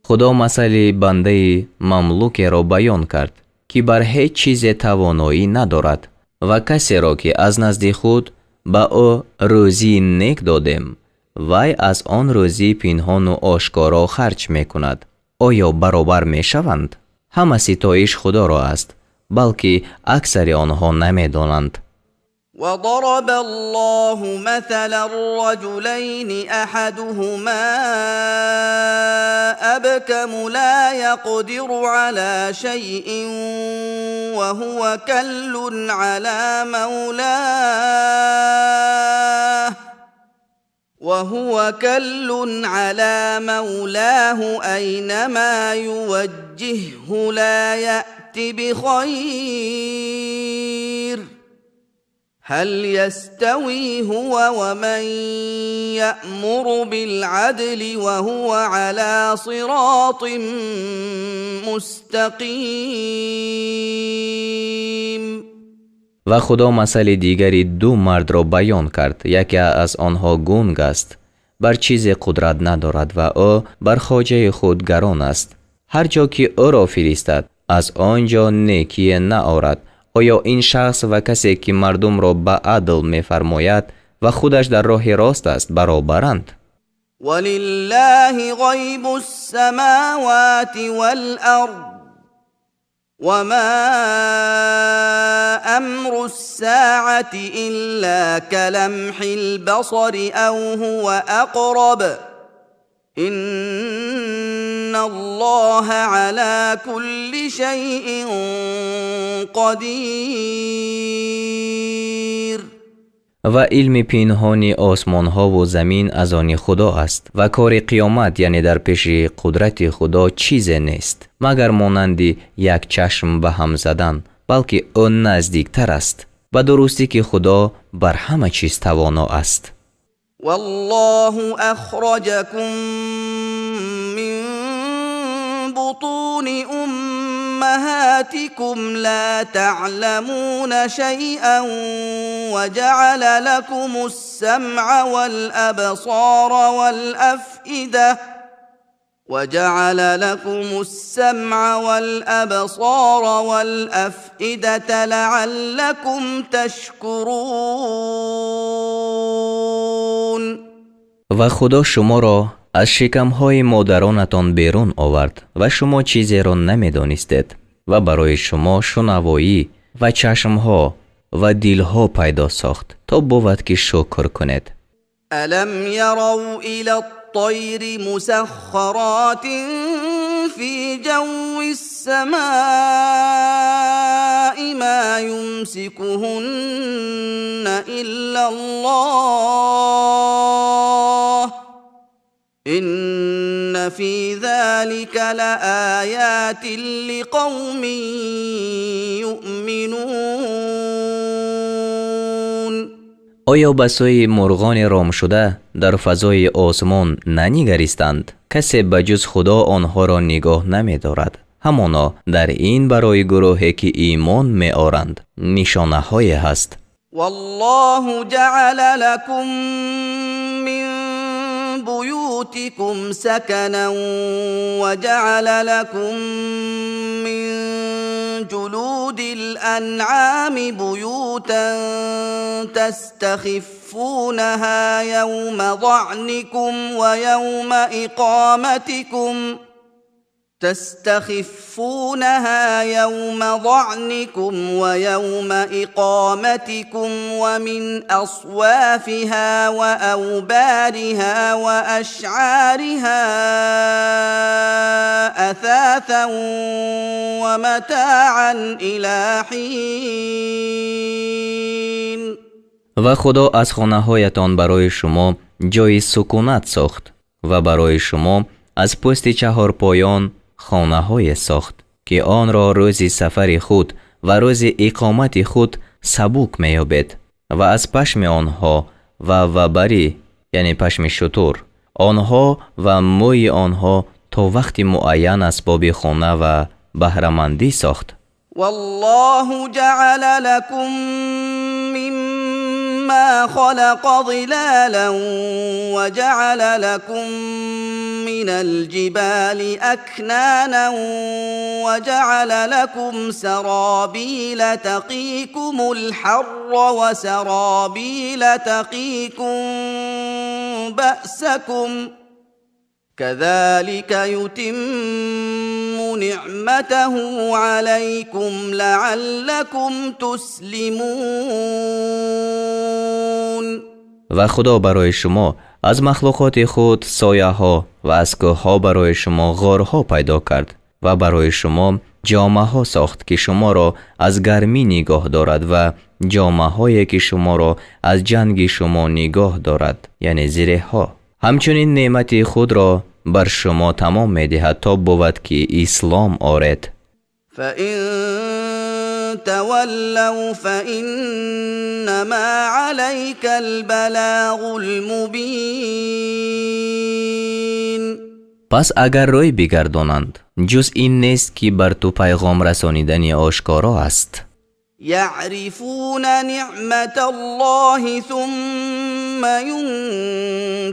Худо масали бандаи мамлукеро баён кард, ки бар ҳеҷ чизе тавоноӣ надорад, ва касеро, ки аз назди худ ба ӯ рӯзии нек додем, вай аз он рӯзӣ пинҳону ошкоро харҷ мекунад. Оё баробар мешаванд? Ҳама ситоиш Худоро аст, балки аксари онҳо намедонанд. وضرب الله مثلا رجلين احدهما ابكم لا يقدر على شيء وهو كل على مولاه وهو كل على مولاه اينما يوجهه لا يات بخير هل يستوي هو ومن يأمر بالعدل وهو على صراط مستقيم. Ва Худо масали дигари ду мардро баён кард. Яке аз онҳо гунг аст, бар чизе қудрат надорад ва ӯ бар хоҷаи худ гарон аст. Ҳар ҷо ки ӯро фиристад, аз он ҷо некие наорад. Оё ин шахс ва касе, ки мардумро ба адл мефармояд ва худаш дар роҳи рост аст, баробаранд? ولله غيب السماوات والأرض وما أمر الساعة إلا كلمح البصر أو هو أقرب إن الله على كل شيء قدير. Ва илми пинҳони осмонҳову замин аз они Худо аст ва кори қиёмат, яъне дар пеши қудрати Худо чизе нест, магар монанди як чашм ба ҳам задан, балки ӯ наздиктар аст. Ба дурустӣ, ки Худо бар ҳама чиз тавоно аст. والله أخرجكم من بطون أمهاتكم لا تعلمون شيئا وجعل لكم السمع والأبصار والأفئدة وجعل لكم السمع والأبصار والأفئدة لعلكم تشكرون. Ва Худо шуморо аз шикамҳои модаронатон берун овард ва шумо чизеро намедонистед ва барои шумо шунавоӣ ва чашмҳо ва дилҳо пайдо сохт, то бувад, ки шукр кунед. ألم يروا إلى الطير مسخرات في جو السماء ما يمسكهن إلا الله إن في ذلك لآيات لقوم يؤمنون. Оё ба сӯи мурғони ромшуда дар фазои осмон нанигаристанд? Касе ба ҷуз Худо онҳоро нигоҳ намедорад. Ҳамоно дар ин барои гурӯҳе, ки имон меоранд, нишонаҳое ҳаст. والله جعل لكم من بيوتكم سكنا وجعل لكم من جلود الانعام بيوتا تستخفونها يوم ظعنكم ويوم اقامتكم. تستخفونها يوم ظعنكم ويوم إقامتكم ومن أصوافها وأوبارها وأشعارها أثاثا ومتاعا إلى حين. Ва Худо аз хонаҳоятон барои шумо ҷойи сукунат сохт ва барои шумо аз пӯсти чаҳорпоён хонаҳое сохт, ки онро рӯзи сафари худ ва рӯзи иқомати худ сабук меёбед, ва аз пашми онҳо ва вабари, яъне пашми шутур, онҳо ва мӯи онҳо то вақти муайян асбоби хона ва баҳрамандӣ сохт. Валлоҳу ҷаъала лакум мимма халақа зилолан ва ҷаъала лакум минал ҷибали акнонан ва ҷаъала лакум саробила тақикумул ҳарра ва саробила тақикум баъсакум казолика ютимму ниъматаҳу алайкум лаъаллакум туслимун. Ва Худо барои шумо аз махлуқоти худ сояҳо ва аз кӯҳҳо барои шумо ғорҳо пайдо кард ва барои шумо ҷомаҳо сохт, ки шуморо аз гармӣ нигоҳ дорад, ва ҷомаҳое, ки шуморо аз ҷанги шумо нигоҳ дорад, яъне зиреҳҳо. Ҳамчунин неъмати худро бар шумо тамом медиҳад, то бувад, ки ислом оред. فإن تولوا فإنما عليك البلاغ المبين. Пас агар рӯй бигардонанд, ҷуз ин нест, ки бар ту пайғом расонидани ошкоро аст. يعرفون نعمة الله ثم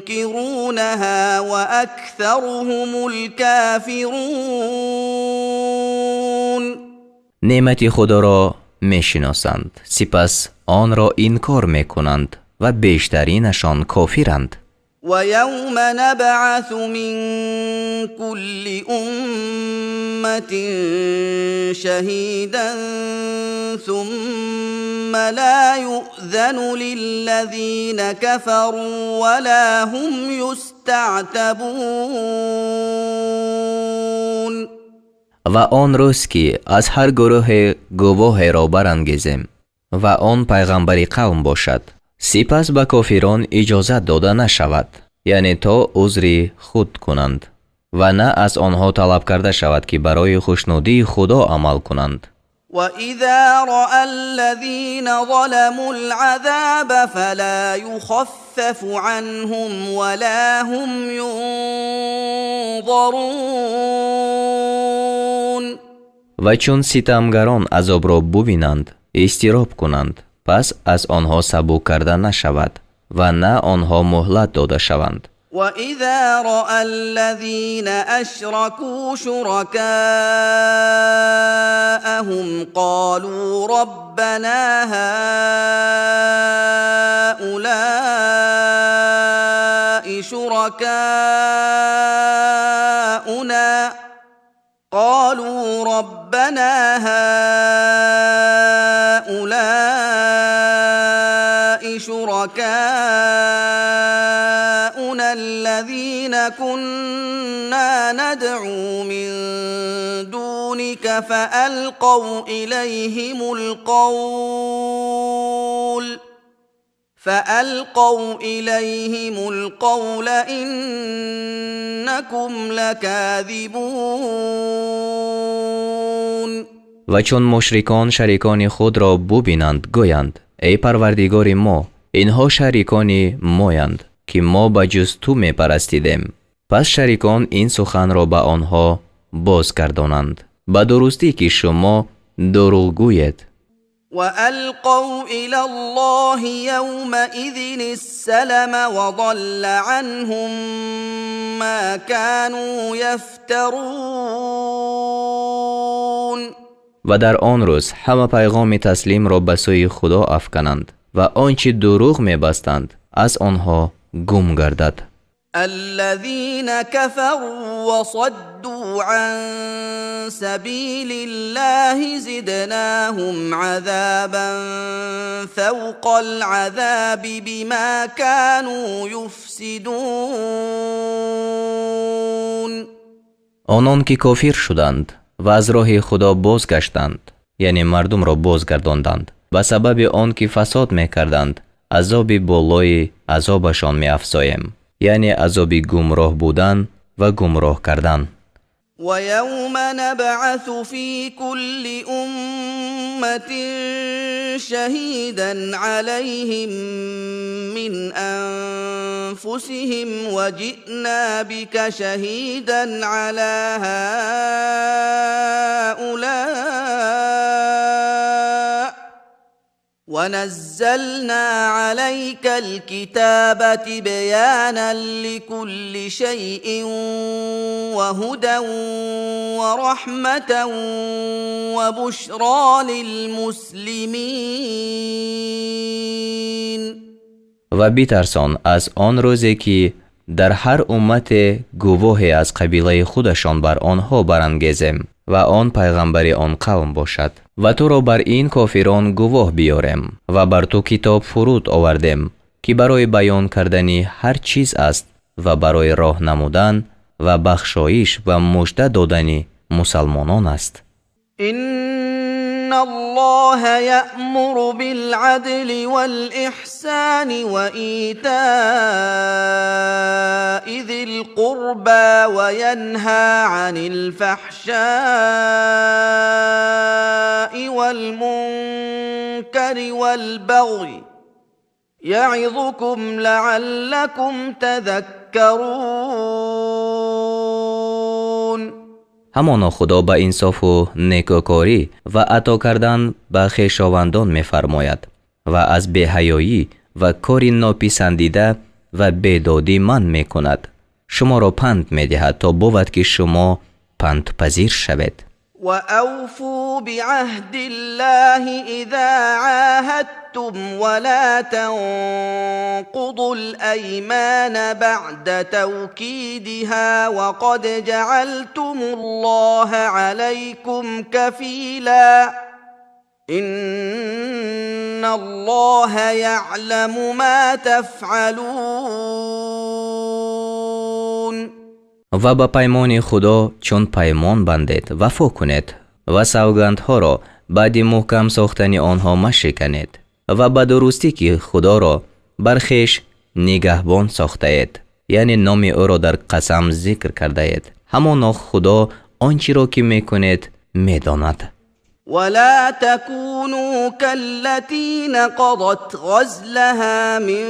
ينكرونها وأكثرهم الكافرون. Неъмати Худоро мешиносанд, сипас онро инкор мекунанд, ва бештаринашон кофиранд. ويوم نبعث من كل أمة شهيدا ثم لا يؤذن للذين كفروا ولا هم يستعتبون. Ва он рӯз, ки аз ҳар гурӯҳе гувоҳеро барангезем ва он пайғамбари қавм бошад, сипас ба кофирон иҷозат дода нашавад, яъне то узри худ кунанд, ва на аз онҳо талаб карда шавад, ки барои хушнудии Худо амал кунанд. وإذا رأى الذين ظلموا العذاب فلا يخفف عنهم ولا هم ينظرون. Ва чун ситамгарон азобро бубинанд, изтироб кунанд, пас аз онҳо сабук карда нашавад ва на онҳо муҳлат дода шаванд. وإذا رأى الذين أشركوا شركاءهم قالوا ربنا هؤلاء شركاؤنا قالوا ربنا هؤلاء شركاؤنا الذين كنا ندعو من دونك فألقوا إليهم القول إنكم لكاذبون. Ва чун мушрикон шарикони худро бубинанд, гӯянд: «Эй Парвардигори мо, инҳо шарикони моянд, ки мо ба ҷуз ту мепарастидем». Пас шарикон ин суханро ба онҳо бозгардонанд: «Ба дурустӣ, ки шумо дурӯғгӯед». وألقوا إلى الله يومئذ السلم وضل عنهم ما كانوا يفترون. Ва дар он рӯз ҳама пайғоми таслимро ба сӯи Худо афкананд ва он чӣ дурӯғ мебастанд, аз онҳо гум гардад. الذين كفروا وصدوا وصدوا عن سبيل الله زدناهم عذابا فوق العذاب بما كانوا يفسدون. Онон ки кофир шуданд ва аз роҳи Худо бозгаштанд, яъне мардумро бозгардонданд, ба сабаби он ки фасод мекарданд, азоби болои азобашон меафзоем, яъне азоби гумроҳ будан ва гумроҳ кардан. ويوم نبعث في كل أمة شهيدا عليهم من أنفسهم وجئنا بك شهيدا على هؤلاء ونزلنا عليك الكتاب تبيانا لكل شيء وهدى ورحمة وبشرى للمسلمين. Ва битарсон аз он рӯзе, ки дар ҳар уммате гувоҳе аз қабилаи худашон бар онҳо барангезем ва он пайғамбари он қавм бошад, ва туро бар ин кофирон гувоҳ биёрем, ва бар ту китоб фуруд овардем, ки барои баён кардани ҳар чиз аст ва барои роҳ намудан ва бахшоиш ва мужда додани мусалмонон аст. إن الله يأمر بالعدل والإحسان وإيتاء ذي القربى وينهى عن الفحشاء والمنكر والبغي يعظكم لعلكم تذكرون. Ҳамоно Худо ба инсофу некӯкорӣ ва ато кардан ба хешовандон мефармояд ва аз беҳаёӣ ва кори нописандида ва бедодӣ манъ мекунад. Шуморо панд медиҳад, то бувад, ки шумо пандпазир шавед. وأوفوا بعهد الله إذا عاهدتم ولا تنقضوا الأيمان بعد توكيدها وقد جعلتم الله عليكم كفيلا إن الله يعلم ما تفعلون. Ва ба паймони Худо, чун паймон бандед, вафо кунед ва савгандҳоро баъди муҳкам сохтани онҳо машиканед, ва ба дурустӣ ки Худоро бар хеш нигаҳбон сохтаед, яъне номи ӯро дар қасам зикр кардаед. Ҳамоно Худо он чиро ки мекунед, медонад. ولا تكونوا كالتي نقضت غزلها من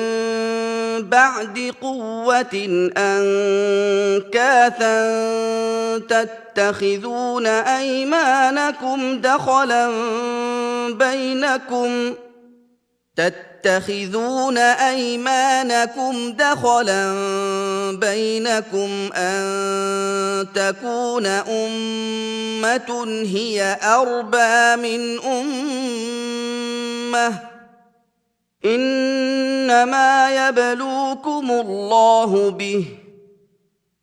بعد قوة أنكاثا تتخذون أيمانكم دخلا بينكم أن تكون أمة هي أربى من أمة إنما يبلوكم الله به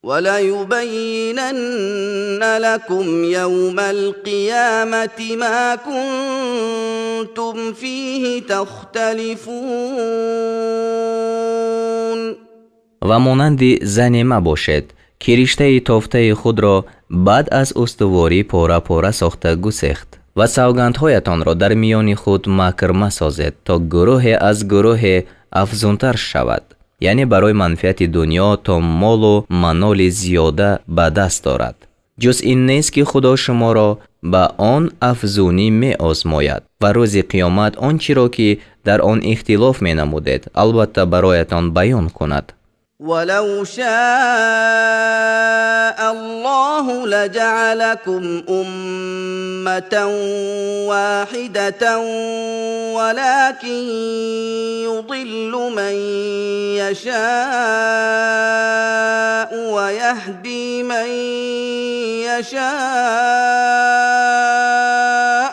وليبينن لكم يوم القيامة ما كنتم فيه تختلفون. Ва монанди зане мабошед, ки риштаи тофтаи худро баъд аз устуворӣ пора-пора сохта гусехт, ва савгандҳоятонро дар миёни худ макр масозед, то гурӯҳе аз гурӯҳе афзунтар шавад, яъне барои манфиати дунё, то молу маноли зиёда ба даст орад. Ҷуз ин нест, ки Худо шуморо ба он афзунӣ меозмояд ва рӯзи қиёмат он чиро ки дар он ихтилоф менамудед, албатта бароятон баён кунад. ولو شاء الله لجعلكم أمة واحدة ولكن يضل من يشاء ويهدي من يشاء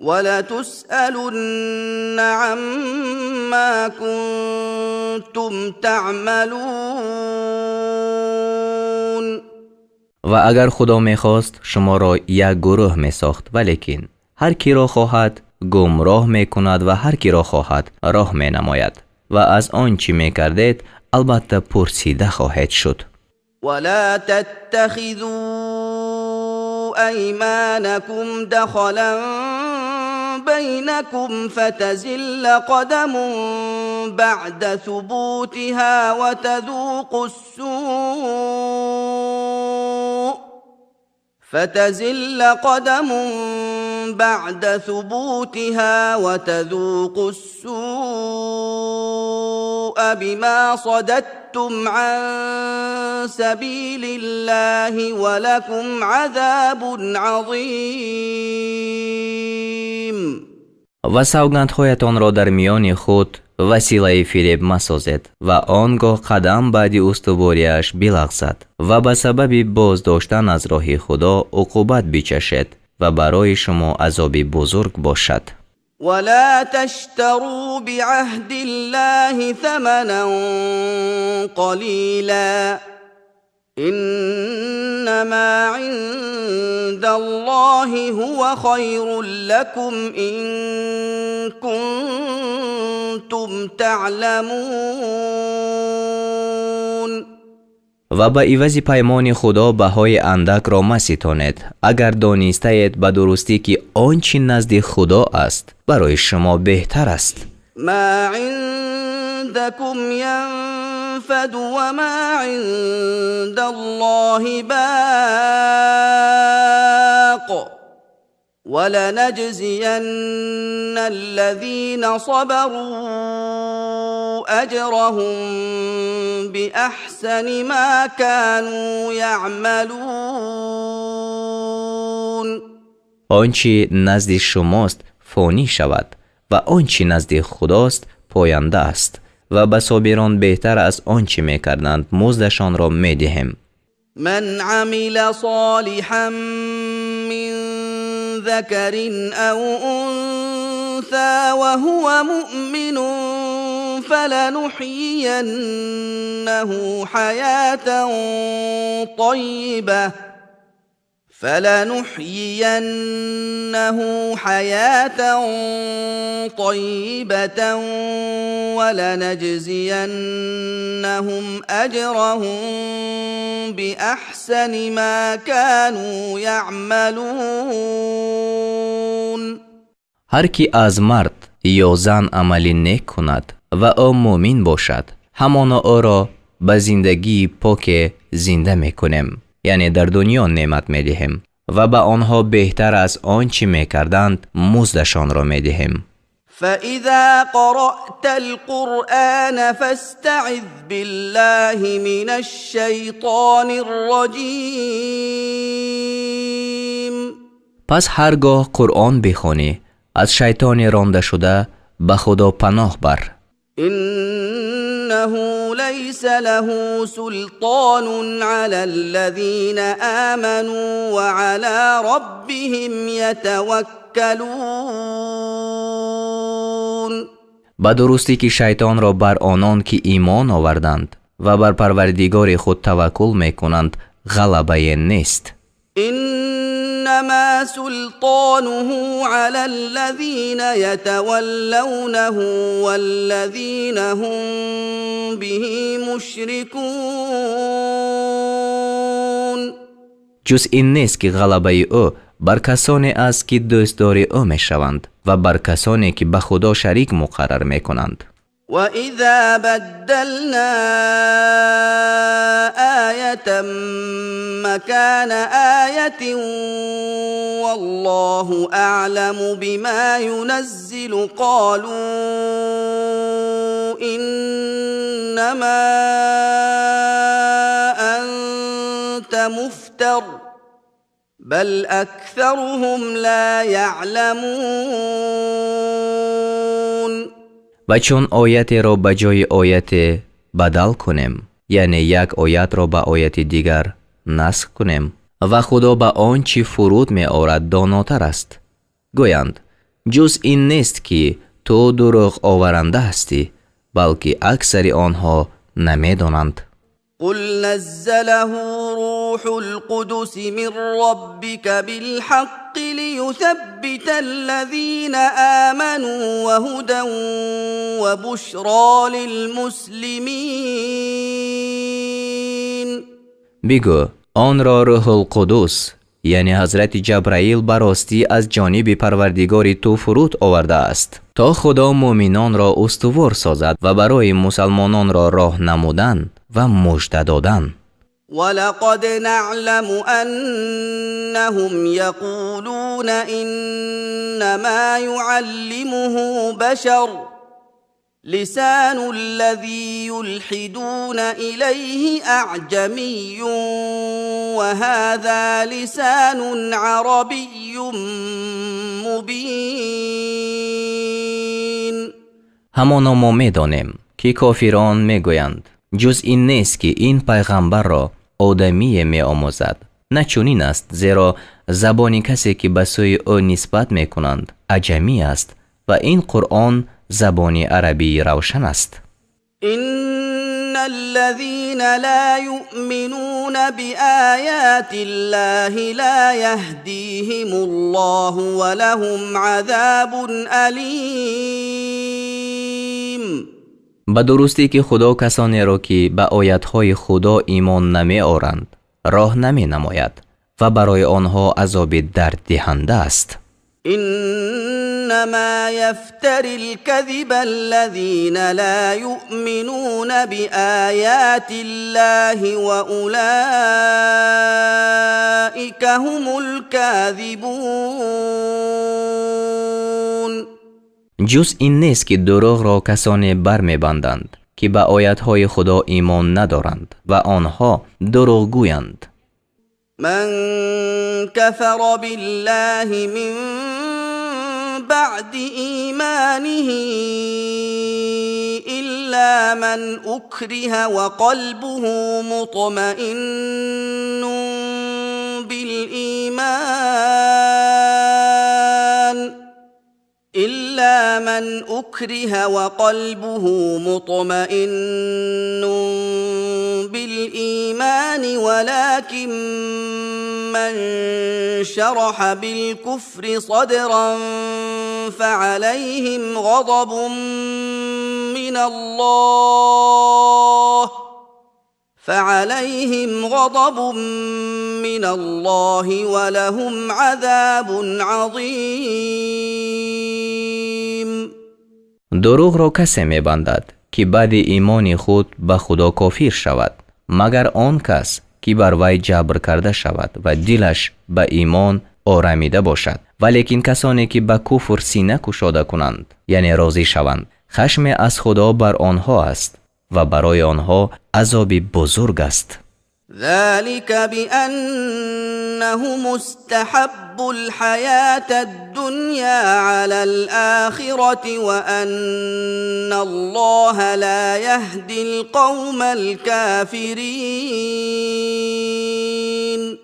ولتسألن عما كنتم تعملون. Ва агар Худо мехост, шуморо як гурӯҳ месохт, валекин ҳар киро хоҳад гумроҳ мекунад ва ҳар киро хоҳад роҳ менамояд, ва аз он чӣ мекардед албатта пурсида хоҳед шуд. ولا تتخذوا أيمانكم دخلا بينكم فتزل قدم بعد ثبوتها وتذوقوا السوء بما صددتم عن سبيل الله ولكم عذاب عظيم. Ва савгандҳоятонро дар миёни худ василаи фиреб масозед, ва он гоҳ қадам баъди устувориаш билағзад ва ба сабаби боздоштан аз роҳи Худо уқубат бичашед ва барои шумо азоби бузург бошад. ولا تشتروا بعهد الله ثمنا قليلا إنما عند الله هو خير لكم إن كنتم تعلمون. Ва ба ивази паймони Худо баҳои андакро маситонед, агар донистаед ба дурустӣ, ки он чӣ назди Худо аст, барои шумо беҳтар аст. ما عندكم ينفد وما عند الله باق ولنجزين الذين صبروا أجرهم بأحسن ما كانوا يعملون. Он чӣ назди шумост, фонӣ шавад, ва он чӣ назди Худост, поянда аст, ва ба собирон беҳтар аз он чӣ мекарданд муздашонро медиҳем. من عمل صالحا من ذكر أو أنثى وهو مؤمن فلنحيينه حياة طيبة ولنجزينهم أجرهم بأحسن ما كانوا يعملون. Ҳар кӣ аз мард ё зан амали нек кунад ва ӯ муъмин бошад, ҳамоно ӯро ба зиндагии поке зинда мекунем, яъне дар дунё неъмат медиҳем, ва ба онҳо беҳтар аз он чӣ мекарданд муздашонро медиҳем. فإذا قرأت القرآن فاستعذ بالله من الشيطان الرجيم. Пас ҳар гоҳ Қуръон бихонӣ, аз шайтони рондашуда ба Худо паноҳ бар. إنه ليس له سلطان على الذين آمنوا وعلى ربهم يتوكلون. Ба дурустӣ, ки шайтонро бар онон, ки имон оварданд ва бар Парвардигори худ таваккул мекунанд, ғалабае нест. إنما سلطانه على الذين يتولونه والذين هم به مشركون. Ҷуз ин нест, ки ғалабаи ӯ бар касоне аст, ки дӯстдори ӯ мешаванд, ва бар касоне, ки ба Худо шарик муқаррар мекунанд. وإذا بدلنا آية مكان آية والله أعلم بما ينزل قالوا إنما أنت مفتر بل أكثرهم لا يعلمون. Ва чун оятеро ба ҷои ояте бадал кунем, яъне як оятро ба ояти дигар насх кунем, ва Худо ба он чӣ фуруд меорад донотар аст, гӯянд: «Ҷуз ин нест, ки ту дурӯғ оваранда ҳастӣ», балки аксари онҳо намедонанд. قل نزله روح القدس من ربك بالحق ليثبت الذين آمنوا وهدى وبشرى للمسلمين. Бигӯ: онро Рӯҳулқудус, яъне ҳазрати Ҷабраил, ба ростӣ аз ҷониби Парвардигори ту фуруд овардааст, то Худо муъминонро устувор созад ва барои мусалмононро роҳ намудан ва мужда додан. ولقد نعلم انهم يقولون انما يعلمه بشر لسان الذي يلحدون اليه اعجمي وهذا لسان عربي مبين. Ҳамоно мо медонем, ки кофирон мегӯянд: ҷуз ин нест, ки ин пайғамбарро одамие меомӯзад. На чунин аст, зеро забони касе, ки ба сӯи ӯ нисбат мекунанд, аҷамӣ аст ва ин Қуръон забони арабии равшан аст. ان الذين لا يؤمنون بايات الله لا يهديهم الله ولهم عذاب اليم. Ба дурустӣ, ки Худо касонеро, ки ба оятҳои Худо имон намеоранд, роҳ наменамояд ва барои онҳо азоби дарддиҳанда аст. انما يفتري الكذب الذين لا يؤمنون بايات الله واولئك هم الكاذبون. Ҷуз ин нест, ки дурӯғро касоне бармебанданд, ки ба оятҳои Худо имон надоранд, ва онҳо дурӯғгӯянд. من كفر بالله من بعد ايمانه الا من اكره وقلبه مطمئن بالايمان الا من اكره وقلبه مطمئن بالايمان ولكن من شرح بالكفر صدرا فعليهم غضب من الله فعليهم غضب من الله ولهم عذاب عظيم. Дурӯғро касе мебандад, ки баъди имони худ ба Худо кофир шавад, магар он кас, ки бар вай ҷабр карда шавад ва дилаш ба имон орамида бошад. Валекин касоне, ки ба куфр сина кушода кунанд, яъне розӣ шаванд, хашме аз Худо бар онҳо аст ва барои онҳо азоби бузург аст. ذلك بانهم استحبوا الحياه الدنيا على الاخره وان الله لا يهدي القوم الكافرين.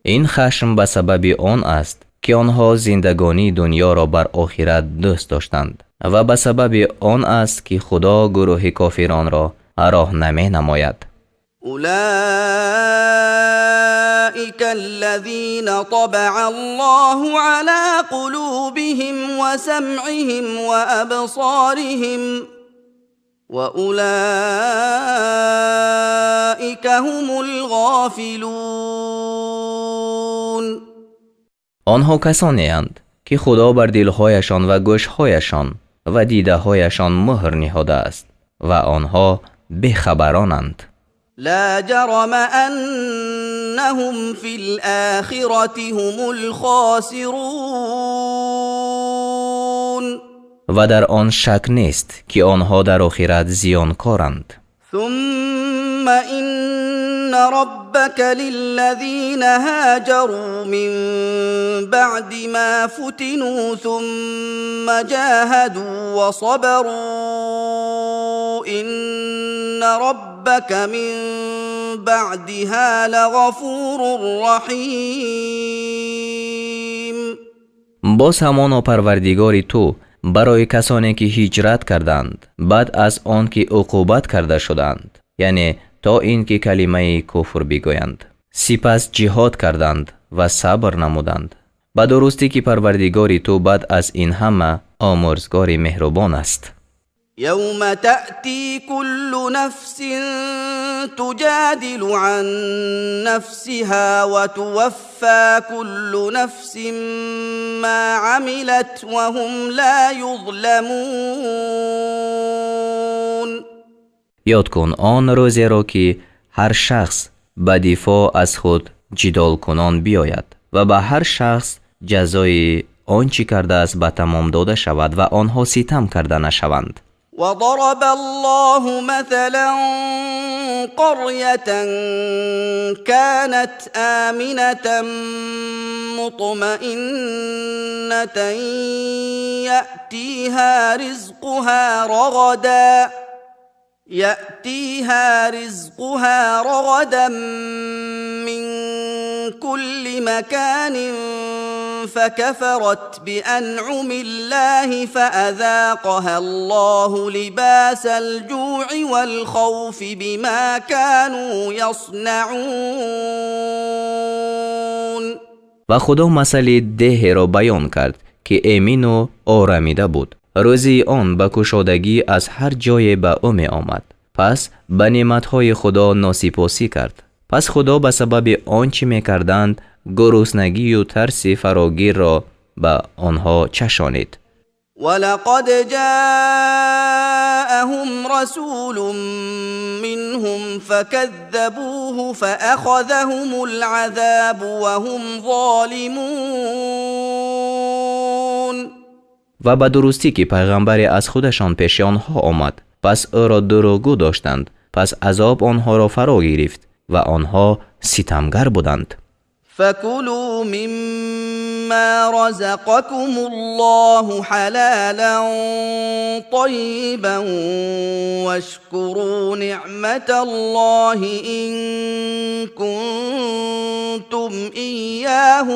Ин хашм ба сабаби он аст, ки онҳо зиндагонии дунёро бар охират дӯст доштанд, ва ба сабаби он аст, ки Худо гурӯҳи кофиронро роҳ наменамояд. اولئك الذين طبع الله على قلوبهم وسمعهم وابصارهم واولئك هم الغافلون. Онҳо касонеанд, ки Худо бар дилҳояшон ва гӯшҳояшон ва дидаҳояшон муҳр ниҳодааст ва онҳо бехабаронанд. لا جرم انهم في الاخره هم الخاسرون. Ва дар он шак нест, ки онҳо дар охират зиёнкоранд. ثم ان ربك للذين هاجروا من بعد ما فتنوا ثم جاهدوا وصبروا ان ربك من بعدها لغفور رحيم. Боз ҳамоно Парвардигори ту барои касоне, ки ҳиҷрат карданд баъд аз он ки уқубат карда шуданд, яъне То ин ки калимаи куфр бигӯянд. Сипас ҷиҳод карданд ва сабр намуданд. Ба дурустӣ, ки Парвардигори ту баъд аз ин ҳама омӯрзгори меҳрубон аст. يوم تأتي كل نفس تجادل عن نفسها وتوفى كل نفس ما عملت وهم لا يظلمون. Ёд кун он рӯзеро, ки ҳар шахс ба дифоъ аз худ ҷидолкунон биёяд ва ба ҳар шахс ҷазои он чӣ кардааст ба тамом дода шавад ва онҳо ситам карда нашаванд. وضرب الله مثلا قرية كانت آمنة مطمئنة يأتيها رزقها رغدا من كل مكان، فكفرت بأنعم الله فأذاقها الله لباس الجوع والخوف بما كانوا يصنعون. Ва Худо масали деҳеро баён кард, ки эмину орамида буд, рӯзии он ба кушодагӣ аз ҳар ҷое ба ӯ меомад. Пас ба неъматҳои Худо носипосӣ кард. Пас Худо ба сабаби он чӣ мекарданд гуруснагию тарси фарогирро ба онҳо чашонид. ولقد جاءهم رسول منهم فكذبوه فأخذهم العذاب وهم ظالمون. Ва ба дурустӣ, ки пайғамбаре аз худашон пеши онҳо омад, пас ӯро дурӯғгӯ доштанд. Пас азоб онҳоро фаро гирифт ва онҳо ситамгар буданд. فكلوا مما رزقكم الله حلالا طيبا واشكروا نعمة الله إن كنتم إياه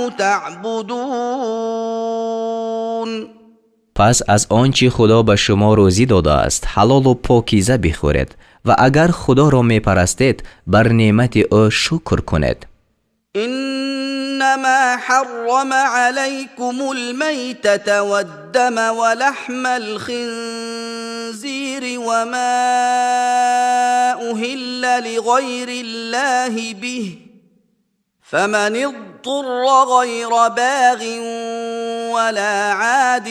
تعبدون. Пас аз он чӣ Худо ба шумо рӯзӣ додааст, ҳалолу покиза бихӯред ва агар Худоро мепарастед, бар неъмати ӯ шукр кунед. إنما حرم عليكم الميتة والدم ولحم الخنزير وما أهل لغير الله به، فمن اضطر غير باغ ولا عاد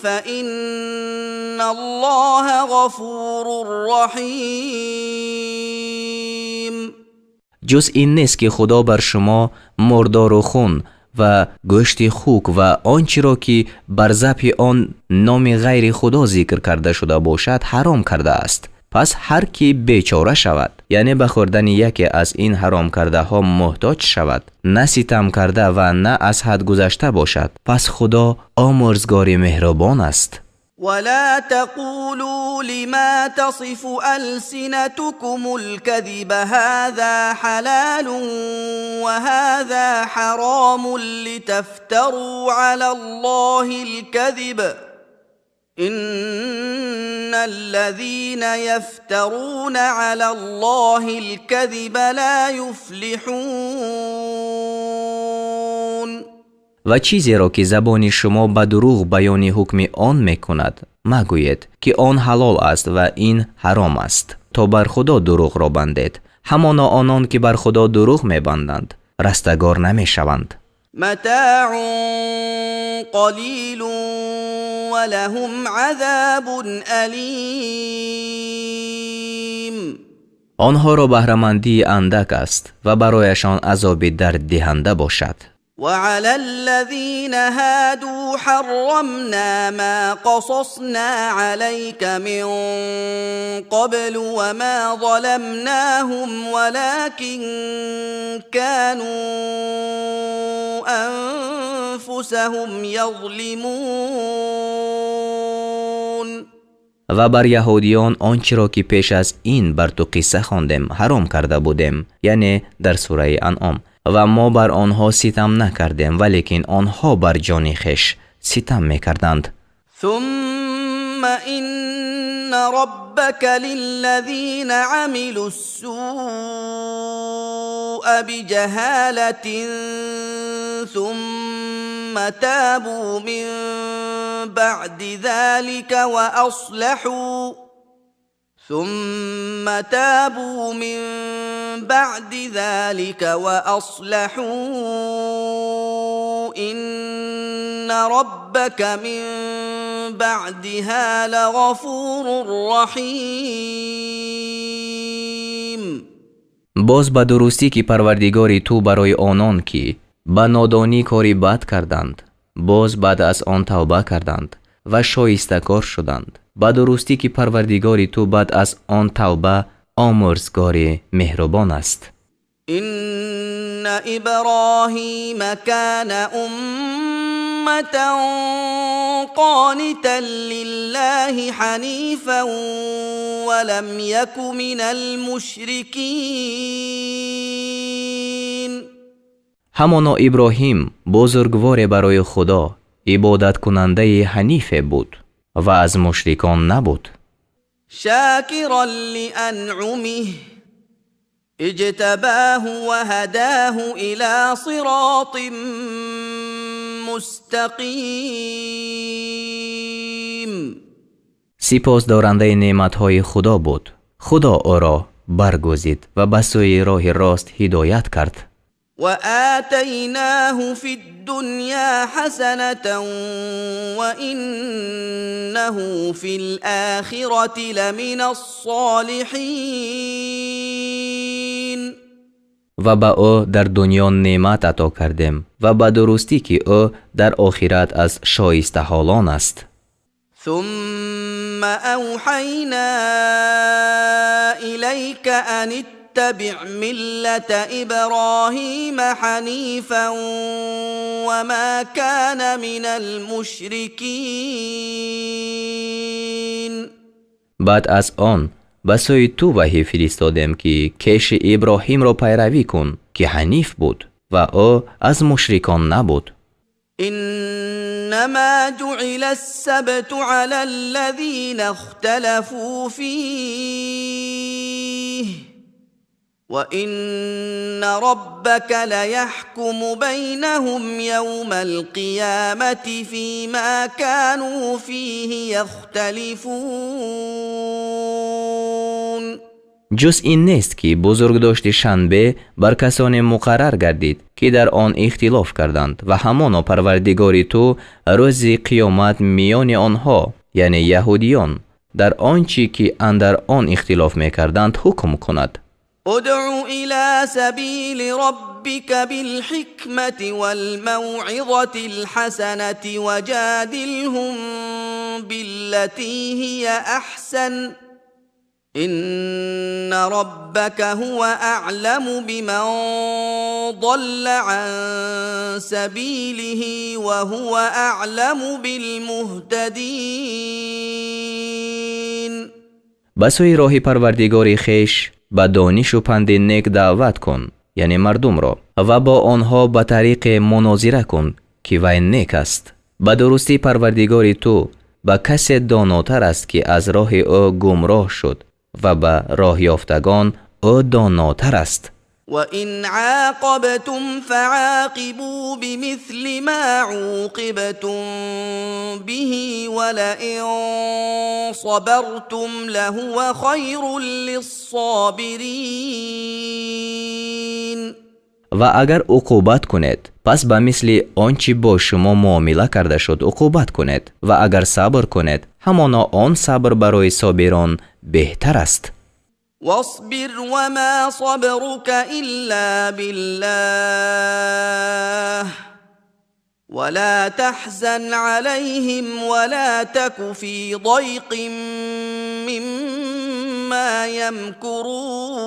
فإن الله غفور رحيم. Ҷуз ин нест, ки Худо бар шумо мурдору хун ва гӯшти хук ва он чиро, ки бар забҳи он номи ғайри Худо зикр карда шуда бошад, ҳаром кардааст. Пас ҳар ки бечора шавад, яъне ба хӯрдани яке аз ин ҳаромкардаҳо муҳтоҷ шавад, на ситам карда ва на аз ҳад гузашта бошад, пас Худо омӯрзгори меҳрубон аст. ولا تقولوا لما تصف ألسنتكم الكذب هذا حلال وهذا حرام لتفتروا على الله الكذب، إن الذين يفترون على الله الكذب لا يفلحون. Ва чизеро, ки забони шумо ба дурӯғ баёни ҳукми он мекунад, магӯед, ки он ҳалол аст ва ин ҳаром аст, то бар Худо дурӯғро бандед. Ҳамоно онон, ки бар Худо дурӯғ мебанданд, растагор намешаванд. متاع قليل ولهم عذاب أليم. Онҳоро баҳрамандии андак аст ва барояшон азоби дарддиҳанда бошад. وعلى الذين هادوا حرمنا ما قصصنا عليك من قبل وما ظلمناهم ولكن كانوا أنفسهم يظلمون. Ва бар яҳудиён он чиро, ки пеш аз ин бар ту қисса хондем, ҳаром карда будем, яъне дар сураи Анъом, ва мо бар онҳо ситам накардем, валекин онҳо бар ҷони хеш ситам мекарданд. ثم إن ربك للذين عملوا السوء بجهالة ثم تابوا من بعد ذلك وأصلحوا ثم تابوا من بعد ذلك وأصلحوا إن ربك من بعدها لغفور رحيم. Боз ба дурустӣ ки Парвардигори ту барои онон ки ба нодонӣ кори бад карданд, боз баъд аз он тавба карданд ва шоистакор шуданд, ба дурустӣ ки Парвардигори ту баъд аз он тавба омӯрзгори меҳрубон аст. إن إبراهيم كان أمة قانتا لله حنيفا ولم يك من المشركين. Ҳамоно Иброҳим бузургворе барои Худо ибодаткунандаи ҳанифе буд ва аз мушрикон набуд. شاكرا لأنعمه اجتباه وهداه إلى صراط مستقيم. Сипосдорандаи неъматҳои Худо буд. Худо ӯро баргузид ва ба сӯи роҳи рост ҳидоят кард. وآتيناه في الدنيا حسنة وإنه في الآخرة لمن الصالحين. Ва ба ӯ дар дунё неъмат ато кардем ва ба дурустӣ ки ӯ дар охират аз шоистаҳолон аст. ثم أوحينا إليك أن اتبع ملة إبراهيم حنيفا وما كان من المشركين. Баъд аз он ба сӯи ту ваҳй фиристодем, ки кеши Иброҳимро пайравӣ кун, ки ҳаниф буд ва ӯ аз мушрикон набуд. إنما جعل السبت على الذين اختلفوا فيه وإن ربك ليحكم بينهم يوم القيامة فيما كانوا فيه يختلفون. Ҷуз ин нест, ки бузургдошти шанбе бар касоне муқаррар гардид, ки дар он ихтилоф карданд, ва ҳамоно Парвардигори ту рӯзи қиёмат миёни онҳо, яъне яҳудиён, дар он чӣ ки андар он ихтилоф мекарданд, ҳукм кунад. ادع إلى سبيل ربك بالحكمة والموعظة الحسنة وجادلهم بالتي هي أحسن إن ربك هو أعلم بمن ضل عن سبيله وهو أعلم بالمهتدين. Ба сӯи роҳи Парвардигори хеш ба донишу панди нек даъват кун, яъне мардумро, ва бо онҳо ба тариқе мунозира кун, ки вай нек аст. Ба дурустӣ, Парвардигори ту ба касе донотар аст, ки аз роҳи ӯ гумроҳ шуд, ва ба роҳёфтагон ӯ донотар аст. وإن عاقبتم فعاقبوا بمثل ما عوقبتم به ولئن صبرتم لهو خير للصابرين. Ва агар уқубат кунед, пас ба мисли он чӣ бо шумо муомила карда шуд уқубат кунед, ва агар сабр кунед, ҳамоно он сабр барои собирон беҳтар аст. واصبر وما صبرك إلا بالله ولا تحزن عليهم ولا تك في ضيق مما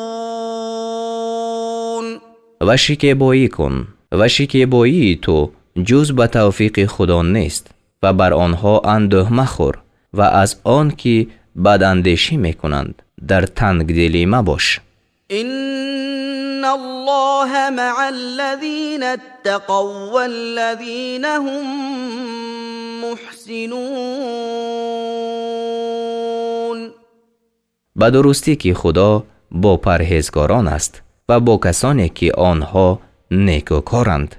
يمكرون. Ва шикебоӣ кун, ва шикебоии ту ҷуз ба тавфиқи Худо нест, ва бар онҳо андӯҳ махӯр ва аз он ки бадандешӣ мекунанд дар тангдилӣ мабош. إن الله مع الذين اتقوا والذين هم محسنون. Ба дурустӣ ки Худо бо парҳезгорон аст ва бо касоне ки онҳо некӯкоранд.